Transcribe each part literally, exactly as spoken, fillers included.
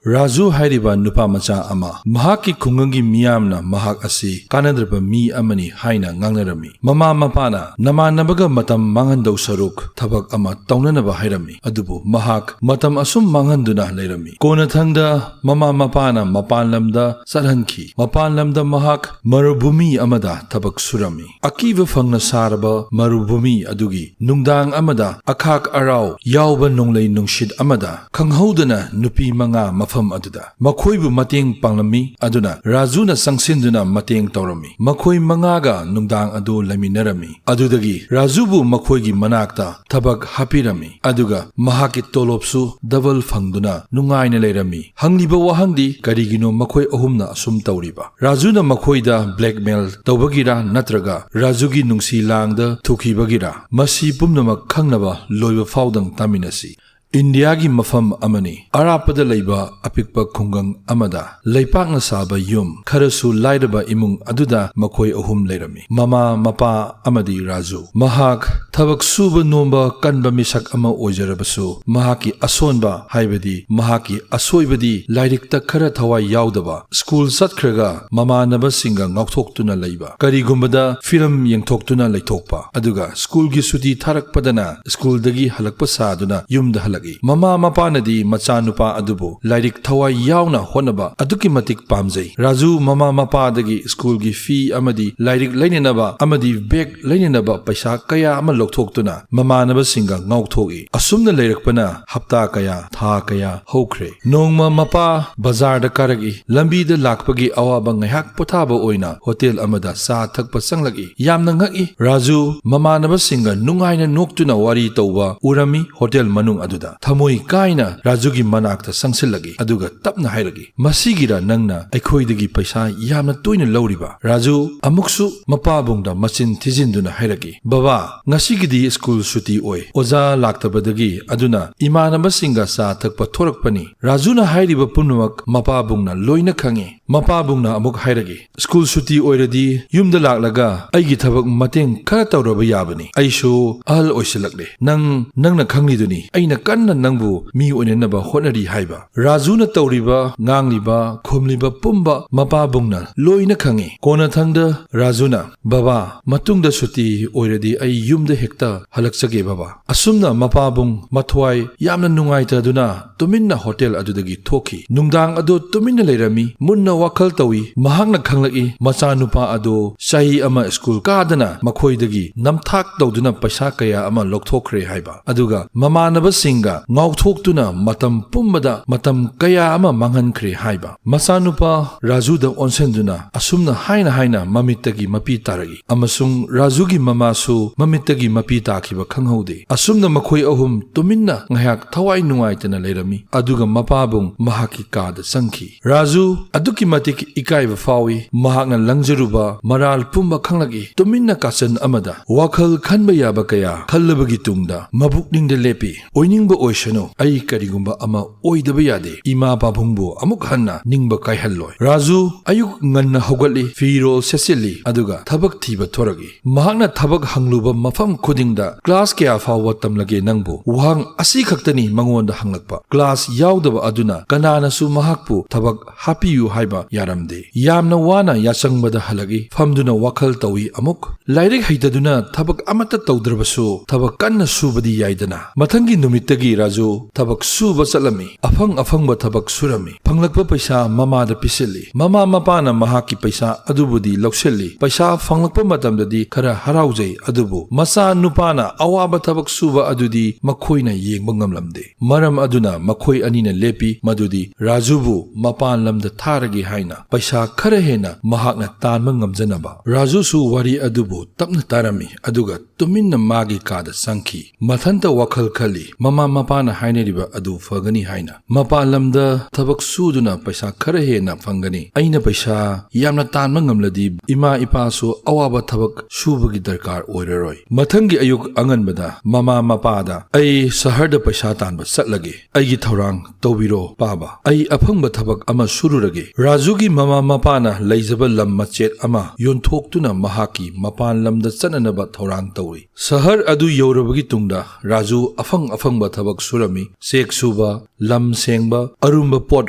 ꯔꯥꯖꯨ ꯍꯥꯏꯔꯤꯕ ꯅꯨꯄꯥ ꯃꯆꯥ ꯑꯃ, ꯃꯍꯥꯛꯀꯤ ꯈꯨꯡꯒꯪꯒꯤ ꯃꯤꯌꯥꯝꯅ ꯃꯍꯥꯛ ꯑꯁꯤ ꯀꯥꯟꯅꯗ꯭ꯔꯕ ꯃꯤ ꯑꯃꯅꯤ ꯍꯥꯏꯅ ꯉꯥꯡꯅꯔꯝꯃꯤ꯫ ꯃꯃꯥ ꯃꯄꯥꯅ "ꯅꯃꯥꯟꯅꯕꯒ ꯃꯇꯝ ꯃꯥꯡꯍꯟꯗꯧ ꯁꯔꯨꯛ ꯊꯕꯛ ꯑꯃ ꯇꯧꯅꯅꯕ" ꯍꯥꯏꯔꯝꯃꯤ꯫ ꯑꯗꯨꯕꯨ ꯃꯍꯥꯛ ꯃꯇꯝ ꯑꯁꯨꯝ ꯃꯥꯡꯍꯟꯗꯨꯅ ꯂꯩꯔꯝꯃꯤ꯫ ꯀꯣꯟꯅꯊꯪꯗ ꯃꯃꯥ ꯃꯄꯥꯅ ꯃꯄꯥꯟ ꯂꯝꯗ ꯆꯠꯍꯟꯈꯤ꯫ ꯃꯄꯥꯟ ꯂꯝꯗ ꯃꯍꯥꯛ ꯃꯔꯨꯚꯨꯃꯤ ꯑꯃꯗ ꯊꯕꯛ ꯁꯨꯔꯝꯃꯤ꯫ ꯑꯀꯤꯕ ꯐꯪꯅ ꯁꯥꯔꯕ ꯃꯔꯨꯚꯨꯃꯤ ꯑꯗꯨꯒꯤ ꯅꯨꯡꯗꯥꯡ ꯑꯃꯗ, ꯑꯈꯥꯛ ꯑꯔꯥꯎ ꯌꯥꯎꯕ ꯅꯣꯡꯂꯩ ꯅꯨꯡꯁꯤꯠ ꯑꯃꯗ, ꯈꯪꯍꯧꯗꯅ ꯅꯨꯄꯤ ꯃꯉꯥ ꯃꯐꯝ ꯑꯗꯨꯗ ꯃꯈꯣꯏꯕꯨ ꯃꯇꯦꯡ ꯄꯥꯡꯂꯝꯃꯤ꯫ ꯑꯗꯨꯅ ꯔꯥꯖꯨꯅ ꯆꯪꯁꯤꯟꯗꯨꯅ ꯃꯇꯦꯡ ꯇꯧꯔꯝꯃꯤ꯫ ꯃꯈꯣꯏ ꯃꯉꯥꯒ ꯅꯨꯡꯗꯥꯡ ꯑꯗꯨ ꯂꯩꯃꯤꯟꯅꯔꯝꯃꯤ꯫ ꯑꯗꯨꯗꯒꯤ ꯔꯥꯖꯨꯕꯨ ꯃꯈꯣꯏꯒꯤ ꯃꯅꯥꯛꯇ ꯊꯕꯛ ꯍꯥꯞꯄꯤꯔꯝꯃꯤ꯫ ꯑꯗꯨꯒ ꯃꯍꯥꯛꯀꯤ ꯇꯣꯂꯣꯞꯁꯨ ꯗꯕꯜ ꯐꯪꯗꯨꯅ ꯅꯨꯡꯉꯥꯏꯅ ꯂꯩꯔꯝꯃꯤ꯫ ꯍꯪꯂꯤꯕ ꯋꯥꯍꯪꯗꯤ, ꯀꯔꯤꯒꯤꯅꯣ ꯃꯈꯣꯏ ꯑꯍꯨꯝꯅ ꯑꯁꯨꯝ ꯇꯧꯔꯤꯕ? ꯔꯥꯖꯨꯅ ꯃꯈꯣꯏꯗ ꯕ꯭ꯂꯦꯛꯃꯦꯜ ꯇꯧꯕꯒꯤꯔꯥ, ꯅꯠꯇ꯭ꯔꯒ ꯔꯥꯖꯨꯒꯤ ꯅꯨꯡꯁꯤ ꯂꯥꯡꯗ ꯊꯨꯈꯤꯕꯒꯤꯔꯥ? ꯃꯁꯤ ꯄꯨꯝꯅꯃꯛ ꯈꯪꯅꯕ ꯂꯣꯏꯕ ꯐꯥꯎꯗꯪ ꯇꯥꯃꯤꯟꯅꯁꯤ꯫ ꯏꯟꯗꯤꯌꯥꯒꯤ ꯃꯐꯝ ꯑꯃꯅꯤ꯫ ꯑꯔꯥꯞꯄꯗ ꯂꯩꯕ ꯑꯄꯤꯛꯄ ꯈꯨꯡꯒꯪ ꯑꯃꯗ ꯂꯩꯄꯥꯛꯅ ꯁꯥꯕ ꯌꯨꯝ, ꯈꯔꯁꯨ ꯂꯥꯏꯔꯕ ꯏꯃꯨꯡ ꯑꯗꯨꯗ ꯃꯈꯣꯏ ꯑꯍꯨꯝ ꯂꯩꯔꯝꯃꯤ, ꯃꯃꯥ, ꯃꯄꯥ ꯑꯃꯗꯤ ꯔꯥꯖꯨ꯫ ꯃꯍꯥꯛ ꯊꯕꯛ ꯁꯨꯕ ꯅꯣꯝꯕ ꯀꯟꯕ ꯃꯤꯁꯛ ꯑꯃ ꯑꯣꯏꯖꯔꯕꯁꯨ, ꯃꯍꯥꯛꯀꯤ ꯑꯁꯣꯟꯕ, ꯍꯥꯏꯕꯗꯤ ꯃꯍꯥꯛꯀꯤ ꯑꯁꯣꯏꯕꯗꯤ ꯂꯥꯏꯔꯤꯛꯇ ꯈꯔ ꯊꯋꯥꯏ ꯌꯥꯎꯗꯕ, ꯁ꯭ꯀꯨꯜ ꯆꯠꯈ꯭ꯔꯒ ꯃꯃꯥꯟꯅꯕꯁꯤꯡꯒ ꯉꯥꯎꯊꯣꯛꯇꯨꯅ ꯂꯩꯕ, ꯀꯔꯤꯒꯨꯝꯕꯗ ꯐꯤꯂꯝ ꯌꯦꯡꯊꯣꯛꯇꯨꯅ ꯂꯩꯊꯣꯛꯄ, ꯑꯗꯨꯒ ꯁ꯭ꯀꯨꯜꯒꯤ ꯁꯨꯇꯤ ꯊꯥꯔꯛꯄꯗꯅ ꯁ꯭ꯀꯨꯜꯗꯒꯤ ꯍꯜꯂꯛꯄ ꯁꯥꯗꯨꯅ ꯌꯨꯝꯗ ꯍꯜꯂꯛꯏ꯫ ꯃꯃꯥ ꯃꯄꯥꯅꯗꯤ ꯃꯆꯥꯅꯨꯄꯥ ꯑꯗꯨꯕꯨ ꯂꯥꯏꯔꯤꯛ ꯊꯋꯥꯏ ꯌꯥꯎꯅ ꯍꯣꯠꯅꯕ ꯑꯗꯨꯛꯀꯤ ꯃꯇꯤꯛ ꯄꯥꯝꯖꯩ꯫ ꯔꯥꯖꯨ ꯃꯃꯥ ꯃꯄꯥꯗꯒꯤ ꯁ꯭ꯀꯨꯜꯒꯤ ꯐꯤ ꯑꯃꯗꯤ ꯂꯥꯏꯔꯤꯛ ꯂꯩꯅꯅꯕ ꯑꯃꯗꯤ ꯕꯦꯒ ꯂꯩꯅꯅꯕ ꯄꯩꯁꯥ ꯀꯌꯥ ꯑꯃ ꯂꯧꯊꯣꯛꯇꯨꯅ ꯃꯃꯥꯟꯅꯕꯁꯤꯡꯒ ꯉꯥꯎꯊꯣꯛꯏ꯫ ꯑꯁꯨꯝꯅ ꯂꯩꯔꯛꯄꯅ ꯍꯞꯇꯥ ꯀꯌꯥ, ꯊꯥ ꯀꯌꯥ ꯍꯧꯈ꯭ꯔꯦ꯫ ꯅꯣꯡꯃ ꯃꯄꯥ ꯕꯖꯥꯔꯗ ꯀꯥꯔꯛꯏ꯫ ꯂꯝꯕꯤꯗ ꯂꯥꯛꯄꯒꯤ ꯑꯋꯥꯕ ꯉꯥꯏꯍꯥꯛ ꯄꯣꯊꯥꯕ ꯑꯣꯏꯅ ꯍꯣꯇꯦꯜ ꯑꯃꯗ ꯆꯥ ꯊꯛꯄ ꯆꯪꯂꯛꯏ꯫ ꯌꯥꯝꯅ ꯉꯛꯏ꯫ ꯔꯥꯖꯨ ꯃꯃꯥꯟꯅꯕꯁꯤꯡꯒ ꯅꯨꯡꯉꯥꯏꯅ ꯅꯣꯛꯇꯨꯅ ꯋꯥꯔꯤ ꯇꯧꯕ ꯎꯔꯝꯃꯤ꯫ ꯍꯣꯇꯦꯜ ꯃꯅꯨꯡ ꯑꯗꯨꯗ ꯊꯃꯣꯏ ꯀꯥꯏꯅ ꯔꯥꯖꯨꯒꯤ ꯃꯅꯥꯛꯇ ꯆꯪꯁꯤꯜꯂꯛꯏ, ꯑꯗꯨꯒ ꯇꯞꯅ ꯍꯥꯏꯔꯛꯏ, "ꯃꯁꯤꯒꯤꯔ ꯅꯪꯅ ꯑꯩꯈꯣꯏꯗꯒꯤ ꯄꯩꯁꯥ ꯌꯥꯝꯅ ꯇꯣꯏꯅ ꯂꯧꯔꯤꯕ?" ꯔꯥꯖꯨ ꯑꯃꯨꯛꯁꯨ ꯃꯄꯥꯕꯨꯡꯗ ꯃꯆꯤꯟ ꯊꯤꯖꯤꯟꯗꯨꯅ ꯍꯥꯏꯔꯛꯏ, "ꯕꯕꯥ, ꯉꯁꯤꯒꯤꯗꯤ ꯁ꯭ꯀꯨꯜ ꯁꯨꯇꯤ ꯑꯣꯏ, ꯑꯣꯖꯥ ꯂꯥꯛꯇꯕꯗꯒꯤ, ꯑꯗꯨꯅ ꯏꯃꯥꯟꯅꯕꯁꯤꯡꯒ ꯆꯥ ꯊꯛꯄ ꯊꯣꯔꯛꯄꯅꯤ꯫" ꯔꯥꯖꯨꯅ ꯍꯥꯏꯔꯤꯕ ꯄꯨꯝꯅꯃꯛ ꯃꯄꯥꯕꯨꯡꯅ ꯂꯣꯏꯅ ꯈꯪꯏ꯫ ꯃꯄꯥꯕꯨꯡꯅ ꯑꯃꯨꯛ ꯍꯥꯏꯔꯛꯏ, "ꯁ꯭ꯀꯨꯜ ꯁꯨꯇꯤ ꯑꯣꯏꯔꯗꯤ ꯌꯨꯝꯗ ꯂꯥꯛꯂꯒ ꯑꯩꯒꯤ ꯊꯕꯛ ꯃꯇꯦꯡ ꯈꯔ ꯇꯧꯔꯕ ꯌꯥꯕꯅꯤ꯫ ꯑꯩꯁꯨ ꯑꯍꯜ ꯑꯣꯏꯁꯤꯜꯂꯛꯂꯦ꯫ ꯅꯪ, ꯅꯪꯅ ꯈꯪꯂꯤꯗꯨꯅꯤ, ꯑꯩꯅ ꯀꯟꯅ ꯅꯪꯕꯨ ꯃꯤ ꯑꯣꯏꯅꯅꯕ ꯍꯣꯠꯅꯔꯤ ꯍꯥꯏꯕ꯫ ꯔꯥꯖꯨꯅ ꯇꯧꯔꯤꯕ, ꯉꯥꯡꯂꯤꯕ, ꯈꯨꯝꯂꯤꯕ ꯄꯨꯝꯕ ꯃꯄꯥꯕꯨꯡꯅ ꯂꯣꯏꯅ ꯈꯪꯏ꯫ ꯀꯣꯟꯅꯊꯪꯗ ꯔꯥꯖꯨꯅ, "ꯕꯕꯥ, ꯃꯇꯨꯡꯗ ꯁꯨꯇꯤ ꯑꯣꯏꯔꯗꯤ ꯑꯩ ꯌꯨꯝꯗ ꯍꯦꯛꯇ ꯍꯜꯂꯛꯆꯒꯦ ꯕꯕꯥ"꯫ ꯑꯁꯨꯝꯅ ꯃꯄꯥꯕꯨꯡ ꯃꯊ꯭ꯋꯥꯏ ꯌꯥꯝꯅ ꯅꯨꯡꯉꯥꯏꯇꯗꯨꯅ ꯇꯨꯃꯤꯟꯅ ꯍꯣꯇꯦꯜ ꯑꯗꯨꯗꯒꯤ ꯊꯣꯛꯈꯤ꯫ ꯅꯨꯡꯗꯥꯡ ꯑꯗꯨ ꯇꯨꯃꯤꯟꯅ ꯂꯩꯔꯝꯃꯤ꯫ ꯃꯨꯟꯅ ꯋꯥꯈꯜ ꯇꯧꯏ꯫ ꯃꯍꯥꯛꯅ ꯈꯪꯂꯛꯏ, ꯃꯆꯥꯅꯨꯄꯥ ꯑꯗꯨ ꯆꯍꯤ ꯑꯃ ꯁ꯭ꯀꯨꯜ ꯀꯥꯗꯅ ꯃꯈꯣꯏꯗꯒꯤ ꯅꯝꯊꯥꯛ ꯇꯧꯗꯨꯅ ꯄꯩꯁꯥ ꯀꯌꯥ ꯑꯃ ꯂꯧꯊꯣꯛꯈ꯭ꯔꯦ ꯍꯥꯏꯕ꯫ ꯑꯗꯨꯒ ꯃꯃꯥꯟꯅꯕꯁꯤꯡꯒ ꯉꯥꯎꯊꯣꯛꯇꯨꯅ ꯃꯇꯝ ꯄꯨꯝꯕꯗ ꯃꯇꯝ ꯀꯌꯥ ꯑꯃ ꯃꯥꯡꯍꯟꯈ꯭ꯔꯦ ꯍꯥꯏꯕ꯫ ꯃꯆꯥꯅꯨꯄꯥ ꯔꯥꯖꯨꯗ ꯑꯣꯟꯁꯤꯟꯗꯨꯅ ꯑꯁꯨꯝꯅ ꯍꯥꯏꯅ ꯍꯥꯏꯅ ꯃꯃꯤꯠꯇꯒꯤ ꯃꯄꯤ ꯇꯥꯔꯛꯏ꯫ ꯑꯃꯁꯨꯡ ꯔꯥꯖꯨꯒꯤ ꯃꯃꯥꯁꯨ ꯃꯃꯤꯠꯇꯒꯤ ꯃꯄꯤ ꯇꯥꯈꯤꯕ ꯈꯪꯍꯧꯗꯦ꯫ ꯑꯁꯨꯝꯅ ꯃꯈꯣꯏ ꯑꯍꯨꯝ ꯇꯨꯃꯤꯟꯅ ꯉꯥꯏꯍꯥꯛ ꯊꯋꯥꯏ ꯅꯨꯡꯉꯥꯏꯇꯅ ꯂꯩꯔꯝꯃꯤ꯫ ꯑꯗꯨꯒ ꯃꯄꯥꯕꯨꯡ ꯃꯍꯥꯛꯀꯤ ꯀꯥꯗ ꯆꯪꯈꯤ꯫ ꯔꯥꯖꯨ ꯑꯗꯨꯛꯀꯤ ꯃꯇꯤꯛ ꯏꯀꯥꯏꯕ ꯐꯥꯎꯏ꯫ ꯃꯍꯥꯛꯅ ꯂꯪꯖꯔꯨꯕ ꯃꯔꯥꯜ ꯄꯨꯝꯕ ꯈꯪꯂꯛꯏ꯫ ꯇꯨꯃꯤꯟꯅ ꯀꯥꯆꯟ ꯑꯃꯗ ꯋꯥꯈꯜ ꯈꯟꯕ ꯌꯥꯕ ꯀꯌꯥ ꯈꯜꯂꯕꯒꯤ ꯇꯨꯡꯗ ꯃꯕꯨꯛꯅꯤꯡꯗ ꯂꯦꯞꯄꯤ꯫ "ꯑꯣꯏꯅꯤꯡꯕ ꯑꯣꯏꯁꯅꯨ, ꯑꯩ ꯀꯔꯤꯒꯨꯝꯕ ꯑꯃ ꯑꯣꯏꯗꯕ ꯌꯥꯗꯦ꯫ ꯏꯃꯥ ꯄꯥꯕꯨꯡꯕꯨ ꯑꯃꯨꯛ ꯍꯟꯅ ꯅꯤꯡꯕ ꯀꯥꯏꯍꯜꯂꯣꯏ"꯫ ꯔꯥꯖꯨ ꯑꯌꯨꯛ ꯉꯟꯅ ꯍꯧꯒꯠꯂꯤ, ꯐꯤꯔꯣꯜ ꯁꯦꯠꯆꯤꯜꯂꯤ, ꯑꯗꯨꯒ ꯊꯕꯛ ꯊꯤꯕ ꯊꯣꯔꯛꯏ꯫ ꯃꯍꯥꯛꯅ ꯊꯕꯛ ꯍꯪꯂꯨꯕ ꯃꯐꯝ ꯈꯨꯗꯤꯡꯗ, "ꯀ꯭ꯂꯥꯁ ꯀꯌꯥ ꯐꯥꯎꯕ ꯇꯝꯂꯒꯦ ꯅꯪꯕꯨ?" ꯋꯥꯍꯪ ꯑꯁꯤ ꯈꯛꯇꯅꯤ ꯃꯉꯣꯟꯗ ꯍꯪꯂꯛꯄ꯫ ꯀ꯭ꯂꯥꯁ ꯌꯥꯎꯗꯕ ꯑꯗꯨꯅ ꯀꯅꯥꯅꯁꯨ ꯃꯍꯥꯛꯄꯨ ꯊꯕꯛ ꯍꯥꯞꯄꯤꯌꯨ ꯍꯥꯏꯕ ꯌꯥꯔꯝꯗꯦ꯫ ꯌꯥꯝꯅ ꯋꯥꯅ ꯌꯥꯆꯪꯕꯗ ꯍꯜꯂꯛꯏ꯫ ꯐꯝꯗꯨꯅ ꯋꯥꯈꯜ ꯇꯧꯏ ꯑꯃꯨꯛ꯫ ꯂꯥꯏꯔꯤꯛ ꯍꯩꯇꯗꯨꯅ ꯊꯕꯛ ꯑꯃꯠꯇ ꯇꯧꯗ꯭ꯔꯕꯁꯨ ꯊꯕꯛ ꯀꯟꯅ ꯁꯨꯕꯗꯤ ꯌꯥꯏꯗꯅ꯫ ꯃꯊꯪꯒꯤ ꯅꯨꯃꯤꯠꯇꯒꯤ ꯔꯥꯖꯨ ꯊꯕꯛ ꯁꯨꯕ ꯆꯠꯂꯝꯃꯤ꯫ ꯑꯐꯪ ꯑꯐꯪꯕ ꯊꯕꯛ ꯁꯨꯔꯝꯃꯤ꯫ ꯐꯪꯂꯛꯄ ꯄꯩꯁꯥ ꯃꯃꯥꯗ ꯄꯤꯁꯤꯜꯂꯤ꯫ ꯃꯃꯥ ꯃꯄꯥꯅ ꯃꯍꯥꯛꯀꯤ ꯄꯩꯁꯥ ꯑꯗꯨꯕꯨꯗꯤ ꯂꯧꯁꯤꯜꯂꯤ꯫ ꯄꯩꯁꯥ ꯐꯪꯂꯛꯄ ꯃꯇꯝꯗꯗꯤ ꯈꯔ ꯍꯔꯥꯎꯖꯩ, ꯑꯗꯨꯕꯨ ꯃꯆꯥ ꯅꯨꯄꯥꯅ ꯑꯋꯥꯕ ꯊꯕꯛ ꯁꯨꯕ ꯑꯗꯨꯗꯤ ꯃꯈꯣꯏꯅ ꯌꯦꯡꯕ ꯉꯝꯂꯝꯗꯦ꯫ ꯃꯔꯝ ꯑꯗꯨꯅ ꯃꯈꯣꯏ ꯑꯅꯤꯅ ꯂꯦꯞꯄꯤ ꯃꯗꯨꯗꯤ ꯔꯥꯖꯨꯕꯨ ꯃꯄꯥꯟ ꯂꯝꯗ ꯊꯥꯔꯒꯦ ꯍꯥꯏꯅ ꯄꯩꯁꯥ ꯈꯔ ꯍꯦꯟꯅ ꯃꯍꯥꯛꯅ ꯇꯥꯟꯕ ꯉꯝꯖꯅꯕ꯫ ꯔꯥꯖꯨꯁꯨ ꯋꯥꯔꯤ ꯑꯗꯨꯕꯨ ꯇꯞꯅ ꯇꯥꯔꯝꯃꯤ, ꯑꯗꯨꯒ ꯇꯨꯃꯤꯟꯅ ꯃꯥꯒꯤ ꯀꯥꯗ ꯆꯪꯈꯤ꯫ ꯃꯊꯟꯇ ꯋꯥꯈꯜ ꯈꯜꯂꯤ꯫ ꯃꯃꯥ ꯃꯄꯥꯅ ꯍꯥꯏꯅꯔꯤꯕ ꯑꯗꯨ ꯐꯒꯅꯤ ꯍꯥꯏꯅ꯫ "ꯃꯄꯥꯟ ꯂꯝꯗ ꯊꯕꯛ ꯁꯨꯗꯨꯅ ꯄꯩꯁꯥ ꯈꯔ ꯍꯦꯟꯅ ꯐꯪꯒꯅꯤ꯫ ꯑꯩꯅ ꯄꯩꯁꯥ ꯌꯥꯝꯅ ꯇꯥꯟꯕ ꯉꯝꯂꯗꯤ ꯏꯃꯥ ꯏꯄꯥꯁꯨ ꯑꯋꯥꯕ ꯊꯕꯛ ꯁꯨꯕꯒꯤ ꯗꯔꯀꯥꯔ ꯑꯣꯏꯔꯔꯣꯏ"꯫ ꯃꯊꯪꯒꯤ ꯑꯌꯨꯛ ꯑꯉꯟꯕꯗ ꯃꯃꯥ ꯃꯄꯥꯗ, "ꯑꯩ ꯁꯍꯔꯗ ꯄꯩꯁꯥ ꯇꯥꯟꯕ ꯆꯠꯂꯒꯦ꯫ ꯑꯩꯒꯤ ꯊꯧꯔꯥꯡ ꯇꯧꯕꯤꯔꯣ ꯄꯥꯕ꯫ ꯑꯩ ꯑꯐꯪꯕ ꯊꯕꯛ ꯑꯃ ꯁꯨꯔꯨꯔꯒꯦ"꯫ ꯔꯥꯖꯨꯒꯤ ꯃꯃꯥ ꯃꯄꯥꯅ ꯂꯩꯖꯕ ꯂꯝ ꯃꯆꯦꯠ ꯑꯃ ꯌꯣꯟꯊꯣꯛꯇꯨꯅ ꯃꯍꯥꯛꯀꯤ ꯃꯄꯥꯟ ꯂꯝꯗ ꯆꯠꯅꯅꯕ ꯊꯧꯔꯥꯡ ꯇꯧꯔꯤ꯫ ꯁꯍꯔ ꯑꯗꯨ ꯌꯧꯔꯕꯒꯤ ꯇꯨꯡꯗ ꯔꯥꯖꯨ ꯑꯐꯪ ꯑꯐꯪꯕ ꯊꯕꯛ ꯁꯨꯔꯝꯃꯤ꯫ ꯆꯦꯛ ꯁꯨꯕ, ꯂꯝ ꯁꯦꯡꯕ, ꯑꯔꯨꯝꯕ ꯄꯣꯠ